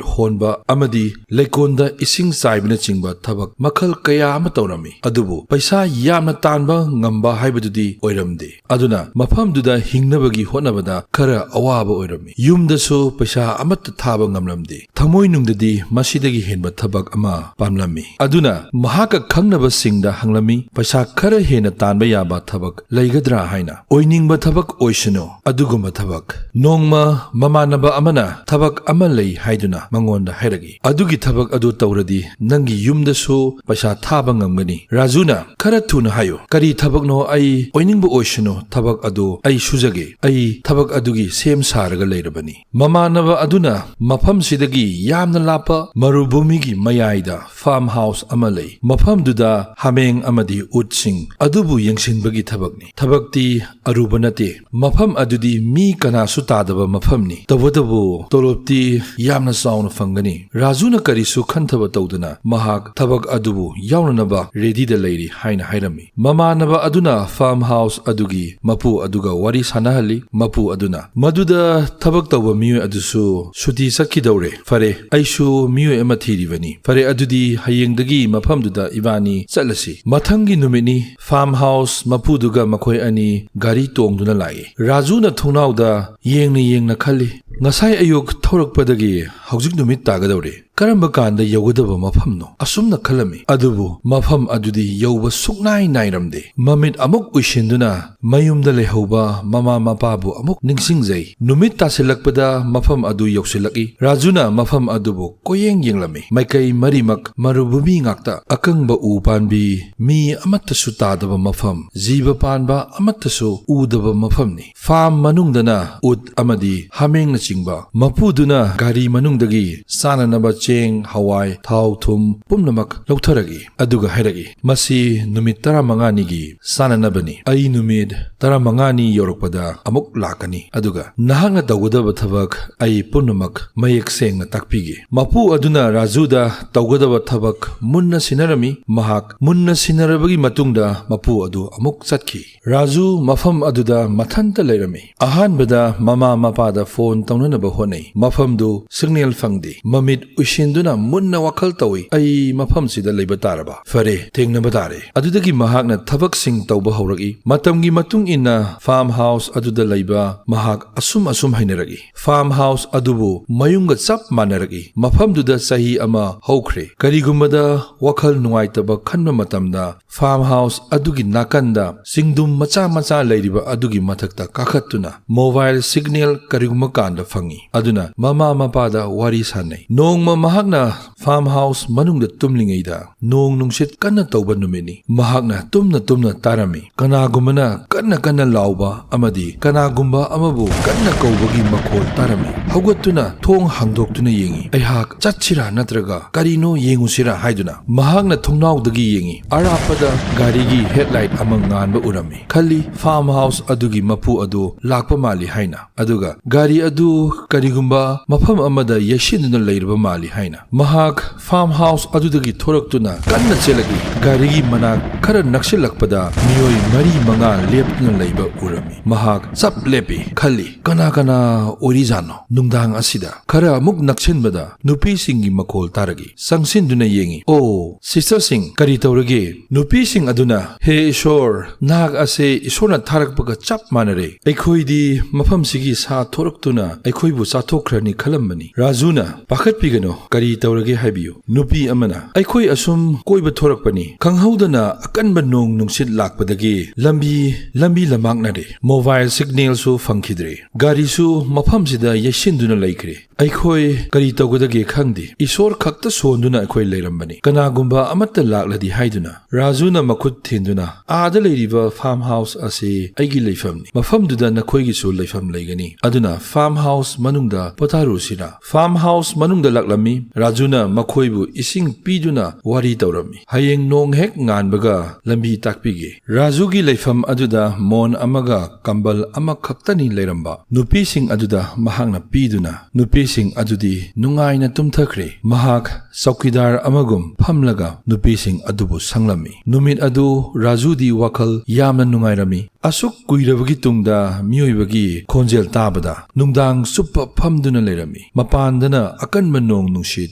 ꯍꯣꯟꯕ ꯑꯃꯗꯤ ꯂꯩꯀꯣꯜꯗ ꯏꯁꯤꯡ ꯆꯥꯏꯕꯅꯆꯤꯡꯕ ꯊꯕꯛ ꯃꯈꯜ ꯀꯌꯥ ꯑꯃ ꯇꯧꯔꯝꯃꯤ꯫ ꯑꯗꯨꯕꯨ ꯄꯩꯁꯥ ꯌꯥꯝꯅ ꯇꯥꯟꯕ ꯉꯝꯕ ꯍꯥꯏꯕꯗꯨꯗꯤ ꯑꯣꯏꯔꯝꯗꯦ꯫ ꯑꯗꯨꯅ ꯃꯐꯝꯗꯨꯗ ꯍꯤꯡꯅꯕꯒꯤ ꯍꯣꯠꯅꯕꯗ ꯈꯔ ꯑꯋꯥꯕ ꯑꯣꯏꯔꯝꯃꯤ꯫ ꯌꯨꯝꯗꯁꯨ ꯄꯩꯁꯥ ꯑꯃꯠꯇ ꯊꯥꯕ ꯉꯝꯂꯝꯗꯦ꯫ ꯊꯃꯣꯏꯅꯨꯡꯗꯗꯤ ꯃꯁꯤꯗꯒꯤ ꯍꯦꯟꯕ ꯊꯕꯛ ꯑꯃ ꯄꯥꯝꯂꯝꯃꯤ꯫ ꯑꯗꯨꯅ ꯃꯍꯥꯛꯀ ꯈꯪꯅꯕꯁꯤꯡꯗ ꯍꯪꯂꯝꯃꯤ, "ꯄꯩꯁꯥ ꯈꯔ ꯍꯦꯟꯅ ꯇꯥꯟꯕ ꯌꯥꯕ ꯊꯕꯛ ꯂꯩꯒꯗ꯭ꯔꯥ?" ꯍꯥꯏꯅ꯫ "ꯑꯣꯏꯅꯤꯡꯕ ꯊꯕꯛ ꯑꯣꯏꯁꯅꯨ, ꯑꯗꯨꯒꯨꯝꯕ ꯊꯕꯛ"꯫ ꯅꯣꯡꯃ ꯃꯃꯥꯟꯅꯕ ꯑꯃꯅ ꯊꯕꯛ ꯑꯃ ꯂꯩ ꯍꯥꯏꯗꯨꯅ ꯃꯉꯣꯟꯗ ꯍꯥꯏꯔꯛꯏ꯫ "ꯑꯗꯨꯒꯤ ꯊꯕꯛ ꯑꯗꯨ ꯇꯧꯔꯗꯤ ꯅꯪꯒꯤ ꯌꯨꯝꯗꯁꯨ ꯄꯩꯁꯥ ꯊꯥꯕ ꯉꯝꯒꯅꯤ꯫ ꯔꯥꯖꯨꯅ ꯈꯔ ꯊꯨꯅ ꯍꯥꯏꯌꯨ, ꯀꯔꯤ ꯊꯕꯛꯅꯣ? ꯑꯩ ꯑꯣꯏꯅꯤꯡꯕ ꯑꯣꯏꯁꯅꯨ, ꯊꯕꯛ ꯑꯗꯨ ꯑꯩ ꯁꯨꯖꯒꯦ꯫ ꯑꯩ ꯊꯕꯛ ꯑꯗꯨꯒꯤ ꯁꯦꯝ ꯁꯥꯔꯒ ꯂꯩꯔꯕꯅꯤ"꯫ ꯃꯃꯥꯟꯅꯕ ꯑꯗꯨꯅ ꯃꯐꯝꯁꯤꯗꯒꯤ ꯌꯥꯝꯅ ꯂꯥꯞꯄ ꯃꯔꯨꯚꯨꯃꯤꯒꯤ ꯃꯌꯥꯏꯗ ꯐꯥꯔꯝ ꯍꯥꯎꯁ ꯑꯃ ꯂꯩ꯫ ꯃꯐꯝꯗꯨꯗ ꯍꯥꯃꯦꯡ ꯑꯃꯗꯤ ꯎꯠꯁꯤꯡ ꯑꯗꯨꯕꯨ ꯌꯦꯡꯁꯤꯟꯕꯒꯤ ꯊꯕꯛꯅꯤ꯫ ꯊꯕꯛꯇꯤ ꯑꯔꯨꯕ ꯅꯠꯇꯦ꯫ ꯃꯐꯝ ꯑꯗꯨꯗꯤ ꯃꯤ ꯀꯅꯥꯁꯨ ꯇꯥꯗꯕ ꯃꯐꯝꯅꯤ꯫ ꯇꯧꯕꯇꯕꯨ ꯇꯣꯂꯣꯞꯇꯤ ꯌꯥꯝꯅ ꯆꯥꯎꯅ ꯐꯪꯒꯅꯤ꯫ ꯔꯥꯖꯨꯅ ꯀꯔꯤꯁꯨ ꯈꯟꯊꯕ ꯇꯧꯗꯅ ꯃꯍꯥꯛ ꯊꯕꯛ ꯑꯗꯨꯕꯨ ꯌꯥꯎꯅꯅꯕ ꯔꯦꯗꯤꯗ ꯂꯩꯔꯤ ꯍꯥꯏꯅ ꯍꯥꯏꯔꯝꯃꯤ꯫ ꯃꯃꯥꯟꯅꯕ ꯑꯗꯨꯅ ꯐꯥꯔꯝ ꯍꯥꯎꯁ ꯑꯗꯨꯒꯤ ꯃꯄꯨ ꯑꯗꯨꯒ ꯋꯥꯔꯤ ꯁꯥꯟꯅꯍꯜꯂꯤ꯫ ꯃꯄꯨ ꯑꯗꯨꯅ, "ꯃꯗꯨꯗ ꯊꯕꯛ ꯇꯧꯕ ꯃꯤꯑꯣꯏ ꯑꯗꯨꯁꯨ ꯁꯨꯇꯤ ꯆꯠꯈꯤꯗꯧꯔꯦ꯫ ꯐꯔꯦ, ꯑꯩꯁꯨ ꯃꯤꯑꯣꯏ ꯑꯃ ꯊꯤꯔꯤꯕꯅꯤ꯫ ꯐꯔꯦ, ꯑꯗꯨꯗꯤ ꯍꯌꯦꯡꯗꯒꯤ ꯃꯐꯝꯗꯨꯗ ꯏꯕꯥꯅꯤ ꯆꯠꯂꯁꯤ"꯫ ꯃꯊꯪꯒꯤ ꯅꯨꯃꯤꯠꯅꯤ꯫ ꯐꯥꯔꯝ ꯍꯥꯎꯁ ꯃꯄꯨꯗꯨꯒ ꯃꯈꯣꯏ ꯑꯅꯤ ꯒꯥꯔꯤ ꯇꯣꯡꯗꯨꯅ ꯂꯥꯛꯏ꯫ ꯔꯥꯖꯨꯅ ꯊꯣꯡꯅꯥꯎꯗ ꯌꯦꯡꯅ ꯌꯦꯡꯅ ꯈꯜꯂꯤ, "ꯉꯁꯥꯏ ꯑꯌꯨꯛ ꯊꯧꯔꯛꯄꯗꯒꯤ ꯍꯧꯖꯤꯛ ꯅꯨꯃꯤꯠ ꯇꯥꯒꯗꯧꯔꯦ꯫ ꯀꯔꯝꯕ ꯀꯥꯟꯗ ꯌꯧꯒꯗꯕ ꯃꯐꯝꯅꯣ?" ꯑꯁꯨꯝꯅ ꯈꯜꯂꯝꯃꯤ꯫ ꯑꯗꯨꯕꯨ ꯃꯐꯝ ꯑꯗꯨꯗꯤ ꯌꯧꯕ ꯁꯨꯛꯅꯥꯏ ꯅꯥꯏꯔꯝꯗꯦ꯫ ꯃꯃꯤꯠ ꯑꯃꯨꯛ ꯎꯏꯁꯤꯟꯗꯨꯅ ꯃꯌꯨꯝꯗ ꯂꯩꯍꯧꯕ ꯃꯃꯥ ꯃꯄꯥꯕꯨ ꯑꯃꯨꯛ ꯅꯤꯡꯁꯤꯡꯖꯩ꯫ ꯅꯨꯃꯤꯠ ꯇꯥꯁꯤꯜꯂꯛꯄꯗ ꯃꯐꯝ ꯑꯗꯨ ꯌꯧꯁꯤꯜꯂꯛꯏ꯫ ꯔꯥꯖꯨꯅ ꯃꯐꯝ ꯑꯗꯨꯕꯨ ꯀꯣꯏꯌꯦꯡ ꯌꯦꯡꯂꯝꯃꯤ꯫ ꯃꯥꯏꯀꯩ ꯃꯔꯤꯃꯛ ꯃꯔꯨꯚꯨꯃꯤ ꯉꯥꯛꯇ, ꯑꯀꯪꯕ ꯎ ꯄꯥꯟꯕꯤ, ꯃꯤ ꯑꯃꯠꯇꯁꯨ ꯇꯥꯗꯕ ꯃꯐꯝ, ꯖꯤꯕ ꯄꯥꯟꯕ ꯑꯃꯠꯇꯁꯨ ꯎꯗꯕ ꯃꯐꯝꯅꯤ꯫ ꯐꯥꯔꯝ ꯃꯅꯨꯡꯗꯅ ꯎꯠ ꯑꯃꯗꯤ ꯍꯥꯃꯦꯡꯅꯆꯤꯡꯕ꯫ ꯃꯄꯨꯗꯨꯅ ꯒꯥꯔꯤ ꯃꯅꯨꯡꯗꯒꯤ ꯆꯥꯅꯅꯕ ꯆꯦꯡ, ꯍꯋꯥꯏ, ꯊꯥꯎ, ꯊꯨꯝ ꯄꯨꯝꯅꯃꯛ ꯂꯧꯊꯔꯛꯏ꯫ ꯑꯗꯨꯒ ꯍꯥꯏꯔꯛꯏ, "ꯃꯁꯤ ꯅꯨꯃꯤꯠ ꯇꯔꯥꯃꯉꯥꯅꯤꯒꯤ ꯆꯥꯅꯅꯕꯅꯤ꯫ ꯑꯩ ꯅꯨꯃꯤꯠ ꯇꯔꯥꯃꯉꯥꯅꯤ ꯌꯧꯔꯛꯄꯗ ꯑꯃꯨꯛ ꯂꯥꯛꯀꯅꯤ꯫ ꯑꯗꯨꯒ ꯅꯍꯥꯛꯅ ꯇꯧꯒꯗꯕ ꯊꯕꯛ ꯑꯩ ꯄꯨꯝꯅꯃꯛ ꯃꯌꯦꯛ ꯁꯦꯡꯅ ꯇꯥꯛꯄꯤꯒꯦ꯫" ꯃꯄꯨ ꯑꯗꯨꯅ ꯔꯥꯖꯨꯗ ꯇꯧꯒꯗꯕ ꯊꯕꯛ ꯃꯨꯟꯅ ꯁꯤꯟꯅꯔꯝꯃꯤ꯫ ꯃꯍꯥꯛ ꯃꯨꯟꯅ ꯁꯤꯟꯅꯔꯕꯒꯤ ꯃꯇꯨꯡꯗ ꯃꯄꯨ ꯑꯗꯨ ꯑꯃꯨꯛ ꯆꯠꯈꯤ꯫ ꯔꯥꯖꯨ ꯃꯐꯝ ꯑꯗꯨꯗ ꯃꯊꯟꯇ ꯂꯩꯔꯝꯃꯤ꯫ ꯑꯍꯥꯟꯕꯗ ꯃꯃꯥ ꯃꯄꯥꯗ ꯐꯣꯟ ꯇꯧꯅꯅꯕ ꯍꯣꯠꯅꯩ꯫ ꯃꯐꯝꯗꯨ ꯁꯤꯒꯅꯦꯜ ꯐꯪꯗꯦ꯫ ꯃꯃꯤꯠ ꯎꯏꯁꯤꯟꯗꯨꯅ ꯃꯨꯟꯅ ꯋꯥꯈꯜ ꯇꯧꯏ, "ꯑꯩ ꯃꯐꯝꯁꯤꯗ ꯂꯩꯕ ꯇꯥꯔꯕ? ꯐꯔꯦ, ꯊꯦꯡꯅꯕ ꯇꯥꯔꯦ꯫" ꯑꯗꯨꯗꯒꯤ ꯃꯍꯥꯛꯅ ꯊꯕꯛꯁꯤꯡ ꯇꯧꯕ ꯍꯧꯔꯛꯏ꯫ ꯃꯇꯝꯒꯤ ꯃꯇꯨꯡ ꯏꯟꯅ ꯐꯥꯔꯝ ꯍꯥꯎꯁ ꯑꯗꯨꯗ ꯂꯩꯕ ꯃꯍꯥꯛ ꯑꯁꯨꯝ ꯑꯁꯨꯝ ꯍꯩꯅꯔꯛꯏ꯫ ꯐꯥꯔꯝ ꯍꯥꯎꯁ ꯑꯗꯨꯕꯨ ꯃꯌꯨꯝꯒ ꯆꯞ ꯃꯥꯟꯅꯔꯛꯏ꯫ ꯃꯐꯝꯗꯨꯗ ꯆꯍꯤ ꯑꯃ ꯍꯧꯈ꯭ꯔꯦ꯫ ꯀꯔꯤꯒꯨꯝꯕꯗ ꯋꯥꯈꯜ ꯅꯨꯡꯉꯥꯏꯇꯕ ꯈꯟꯕ ꯃꯇꯝꯗ ꯐꯥꯔꯝ ꯍꯥꯎꯁ ꯑꯗꯨꯒꯤ ꯅꯥꯀꯟꯗ ꯆꯤꯡꯗꯨꯝ ꯃꯆꯥ ꯃꯆꯥ ꯂꯩꯔꯤꯕ ꯑꯗꯨꯒꯤ ꯃꯊꯛꯇ ꯀꯥꯈꯠꯇꯨꯅ ꯃꯣꯕꯥꯏꯜ ꯁꯤꯒꯅꯦꯜ ꯀꯔꯤꯒꯨꯝꯕ ꯀꯥꯟꯗ ꯐꯪꯏ꯫ ꯑꯗꯨꯅ ꯃꯃꯥ ꯃꯄꯥꯗ ꯋꯥꯔꯤ ꯁꯥꯅꯩ꯫ ꯅꯣꯡꯃ ꯃꯍꯥꯛꯅ ꯐꯥꯔꯝ ꯍꯥꯎꯁ ꯃꯅꯨꯡꯗ ꯇꯨꯝꯂꯤꯉꯩꯗ ꯅꯣꯡ ꯅꯨꯡꯁꯤꯠ ꯀꯟꯅ ꯇꯧꯕ ꯅꯨꯃꯤꯠꯅꯤ꯫ ꯃꯍꯥꯛꯅ ꯇꯨꯝꯅ ꯇꯨꯝꯅ ꯇꯥꯔꯝꯃꯤ꯫ ꯀꯅꯥꯒꯨꯝꯕꯅ ꯀꯟꯅ ꯀꯟꯅ ꯂꯥꯎꯕ ꯑꯃꯗꯤ ꯀꯅꯥꯒꯨꯝꯕ ꯑꯃꯕꯨ ꯀꯟꯅ ꯀꯧꯕꯒꯤ ꯃꯈꯣꯜ ꯇꯥꯔꯝꯃꯤ꯫ ꯍꯧꯒꯠꯇꯨꯅ ꯊꯣꯡ ꯍꯥꯡꯗꯣꯛꯇꯨꯅ ꯌꯦꯡꯏ꯫ ꯑꯩꯍꯥꯛ ꯆꯠꯁꯤꯔꯥ ꯅꯠꯇ꯭ꯔꯒ ꯀꯔꯤꯅꯣ ꯌꯦꯡꯉꯨꯁꯤꯔꯥ ꯍꯥꯏꯗꯨꯅ ꯃꯍꯥꯛꯅ ꯊꯣꯡꯅꯥꯎꯗꯒꯤ ꯌꯦꯡꯏ꯫ ꯑꯔꯥꯞꯄꯗ ꯒꯥꯔꯤꯒꯤ ꯍꯦꯗꯂꯥꯏꯠ ꯑꯃ ꯉꯥꯟꯕ ꯎꯔꯝꯃꯤ꯫ ꯈꯜꯂꯤ, ꯐꯥꯔꯝ ꯍꯥꯎꯁ ꯑꯗꯨꯒꯤ ꯃꯄꯨ ꯑꯗꯨ ꯂꯥꯛꯄ ꯃꯥꯜꯂꯤ ꯍꯥꯏꯅ꯫ ꯑꯗꯨꯒ ꯒꯥꯔꯤ ꯑꯗꯨ ꯀꯔꯤꯒꯨꯝꯕ ꯃꯐꯝ ꯑꯃꯗ ꯌꯩꯁꯤꯟꯗꯨꯅ ꯂꯩꯔꯕ ꯃꯥꯜꯂꯤ ꯍꯥꯏꯅ꯫ ꯃꯍꯥꯛ ꯐꯥꯔꯝ ꯍꯥꯎꯁ ꯑꯗꯨꯗꯒꯤ ꯊꯣꯔꯛꯇꯨꯅ ꯀꯟꯅ ꯆꯦꯜꯂꯛꯏ꯫ ꯒꯥꯔꯤꯒꯤ ꯃꯅꯥꯛ ꯈꯔ ꯅꯛꯁꯤꯜꯂꯛꯄꯗ ꯃꯤꯑꯣꯏ ꯃꯔꯤ ꯃꯉꯥ ꯂꯦꯞꯇꯨꯅ ꯂꯩꯕ ꯎꯔꯝꯃꯤ꯫ ꯃꯍꯥꯛ ꯆꯞ ꯂꯦꯞꯄꯤ꯫ ꯈꯜꯂꯤ, "ꯀꯅꯥ ꯀꯅꯥ ꯑꯣꯏꯔꯤꯖꯥꯠꯅꯣ ꯅꯨꯡꯗꯥꯡ ꯑꯁꯤꯗ?" ꯈꯔ ꯑꯃꯨꯛ ꯅꯛꯁꯤꯟꯕꯗ ꯅꯨꯄꯤꯁꯤꯡꯒꯤ ꯃꯈꯣꯜ ꯇꯥꯔꯛꯏ꯫ ꯆꯪꯁꯤꯟꯗꯨꯅ ꯌꯦꯡꯏ꯫ "ꯑꯣ, ꯁꯤꯁꯇꯔꯁꯤꯡ, ꯀꯔꯤ ꯇꯧꯔꯒꯦ?" ꯅꯨꯄꯤꯁꯤꯡ ꯑꯗꯨꯅ, "ꯍꯦ ꯏꯁꯣꯔ, ꯅꯍꯥꯛ ꯑꯁꯦ ꯏꯁꯣꯔꯅ ꯊꯥꯔꯛꯄꯒ ꯆꯞ ꯃꯥꯟꯅꯔꯦ꯫ ꯑꯩꯈꯣꯏꯗꯤ ꯃꯐꯝꯁꯤꯒꯤ ꯁꯥ ꯊꯣꯔꯛꯇꯨꯅ ꯑꯩꯈꯣꯏꯕꯨ ꯆꯥꯊꯣꯛꯈ꯭ꯔꯅꯤ ꯈꯜꯂꯝꯕꯅꯤ꯫" ꯔꯥꯖꯨꯅ, "ꯄꯥꯈꯠꯄꯤꯒꯅꯨ, ꯀꯔꯤ ꯇꯧꯔꯒꯦ ꯍꯥꯏꯕꯤꯌꯨ꯫" ꯅꯨꯄꯤ ꯑꯃꯅ, "ꯑꯩꯈꯣꯏ ꯑꯁꯨꯝ ꯀꯣꯏꯕ ꯊꯣꯔꯛꯄꯅꯤ꯫ ꯈꯪꯍꯧꯗꯅ ꯑꯀꯟꯕ ꯅꯣꯡ ꯅꯨꯡꯁꯤꯠ ꯂꯥꯛꯄꯗꯒꯤ ꯂꯝꯕꯤ, ꯂꯝꯕꯤ ꯂꯝꯃꯥꯛꯅꯔꯦ꯫ ꯃꯣꯕꯥꯏꯜ ꯁꯤꯒꯅꯦꯜꯁꯨ ꯐꯪꯈꯤꯗ꯭ꯔꯦ꯫ ꯒꯥꯔꯤꯁꯨ ꯃꯐꯝꯁꯤꯗ ꯌꯩꯁꯤꯟꯗꯨꯅ ꯂꯩꯈ꯭ꯔꯦ꯫ "ꯑꯩꯈꯣꯏ ꯀꯔꯤ ꯇꯧꯒꯗꯒꯦ ꯈꯪꯗꯦ꯫ ꯏꯁꯣꯔ ꯈꯛꯇ ꯁꯣꯟꯗꯨꯅ ꯑꯩꯈꯣꯏ ꯂꯩꯔꯝꯕꯅꯤ꯫ ꯀꯅꯥꯒꯨꯝꯕ ꯑꯃꯠꯇ ꯂꯥꯛꯂꯗꯤ" ꯍꯥꯏꯗꯨꯅ꯫ ꯔꯥꯖꯨꯅ ꯃꯈꯨꯠ ꯊꯤꯟꯗꯨꯅ, "ꯑꯥꯗ ꯂꯩꯔꯤꯕ ꯐꯥꯔꯝ ꯍꯥꯎꯁ ꯑꯁꯤ ꯑꯩꯒꯤ ꯂꯩꯐꯝꯅꯤ꯫ ꯃꯐꯝꯗꯨꯗ ꯅꯈꯣꯏꯒꯤꯁꯨ ꯂꯩꯐꯝ ꯂꯩꯒꯅꯤ꯫ ꯑꯗꯨꯅ ꯐꯥꯔꯝ ꯍꯥꯎꯁ ꯃꯅꯨꯡꯗ ꯄꯣꯊꯥꯔꯨꯁꯤꯔꯥ?" ꯐꯥꯔꯝ ꯍꯥꯎꯁ ꯃꯅꯨꯡꯗ ꯂꯥꯛꯂꯝꯃꯤ꯫ ꯔꯥꯖꯨꯅ ꯃꯈꯣꯏꯕꯨ ꯏꯁꯤꯡ ꯄꯤꯗꯨꯅ ꯋꯥꯔꯤ ꯇꯧꯔꯝꯃꯤ꯫ "ꯍꯌꯦꯡ ꯅꯣꯡ ꯍꯦꯛ ꯉꯥꯟꯕꯒ ꯂꯝꯕꯤ ꯇꯥꯛꯄꯤꯒꯦ꯫" ꯔꯥꯖꯨꯒꯤ ꯂꯩꯐꯝ ꯑꯗꯨꯗ ꯃꯣꯟ ꯑꯃꯒ ꯀꯝꯕꯜ ꯑꯃꯈꯛꯇꯅꯤ ꯂꯩꯔꯝꯕ꯫ ꯅꯨꯄꯤꯁꯤꯡ ꯑꯗꯨꯗ ꯃꯍꯥꯛꯅ ꯄꯤꯗꯨꯅ, ꯅꯨꯄꯤꯁꯤꯡ ꯑꯗꯨꯗꯤ ꯅꯨꯡꯉꯥꯏꯅ ꯇꯨꯝꯊꯈ꯭ꯔꯦ꯫ ꯃꯍꯥꯛ ꯆꯧꯀꯤꯗꯥꯔ ꯑꯃꯒꯨꯝ ꯐꯝꯂꯒ ꯅꯨꯄꯤꯁꯤꯡ ꯑꯗꯨꯕꯨ ꯁꯪꯂꯝꯃꯤ꯫ ꯅꯨꯃꯤꯠ ꯑꯗꯨ ꯔꯥꯖꯨꯗꯤ ꯋꯥꯈꯜ ꯌꯥꯝꯅ ꯅꯨꯡꯉꯥꯏꯔꯝꯃꯤ꯫ ꯑꯁꯨꯛ ꯀꯨꯏꯔꯕꯒꯤ ꯇꯨꯡꯗ ꯃꯤꯑꯣꯏꯕꯒꯤ ꯈꯣꯟꯖꯦꯜ ꯇꯥꯕꯗ ꯅꯨꯡꯗꯥꯡ ꯆꯨꯞꯄ ꯐꯝꯗꯨꯅ ꯂꯩꯔꯝꯃꯤ꯫ ꯃꯄꯥꯟꯗꯅ ꯑꯀꯟꯕ ꯅꯣꯡ ꯅꯨꯡꯁꯤꯠ꯫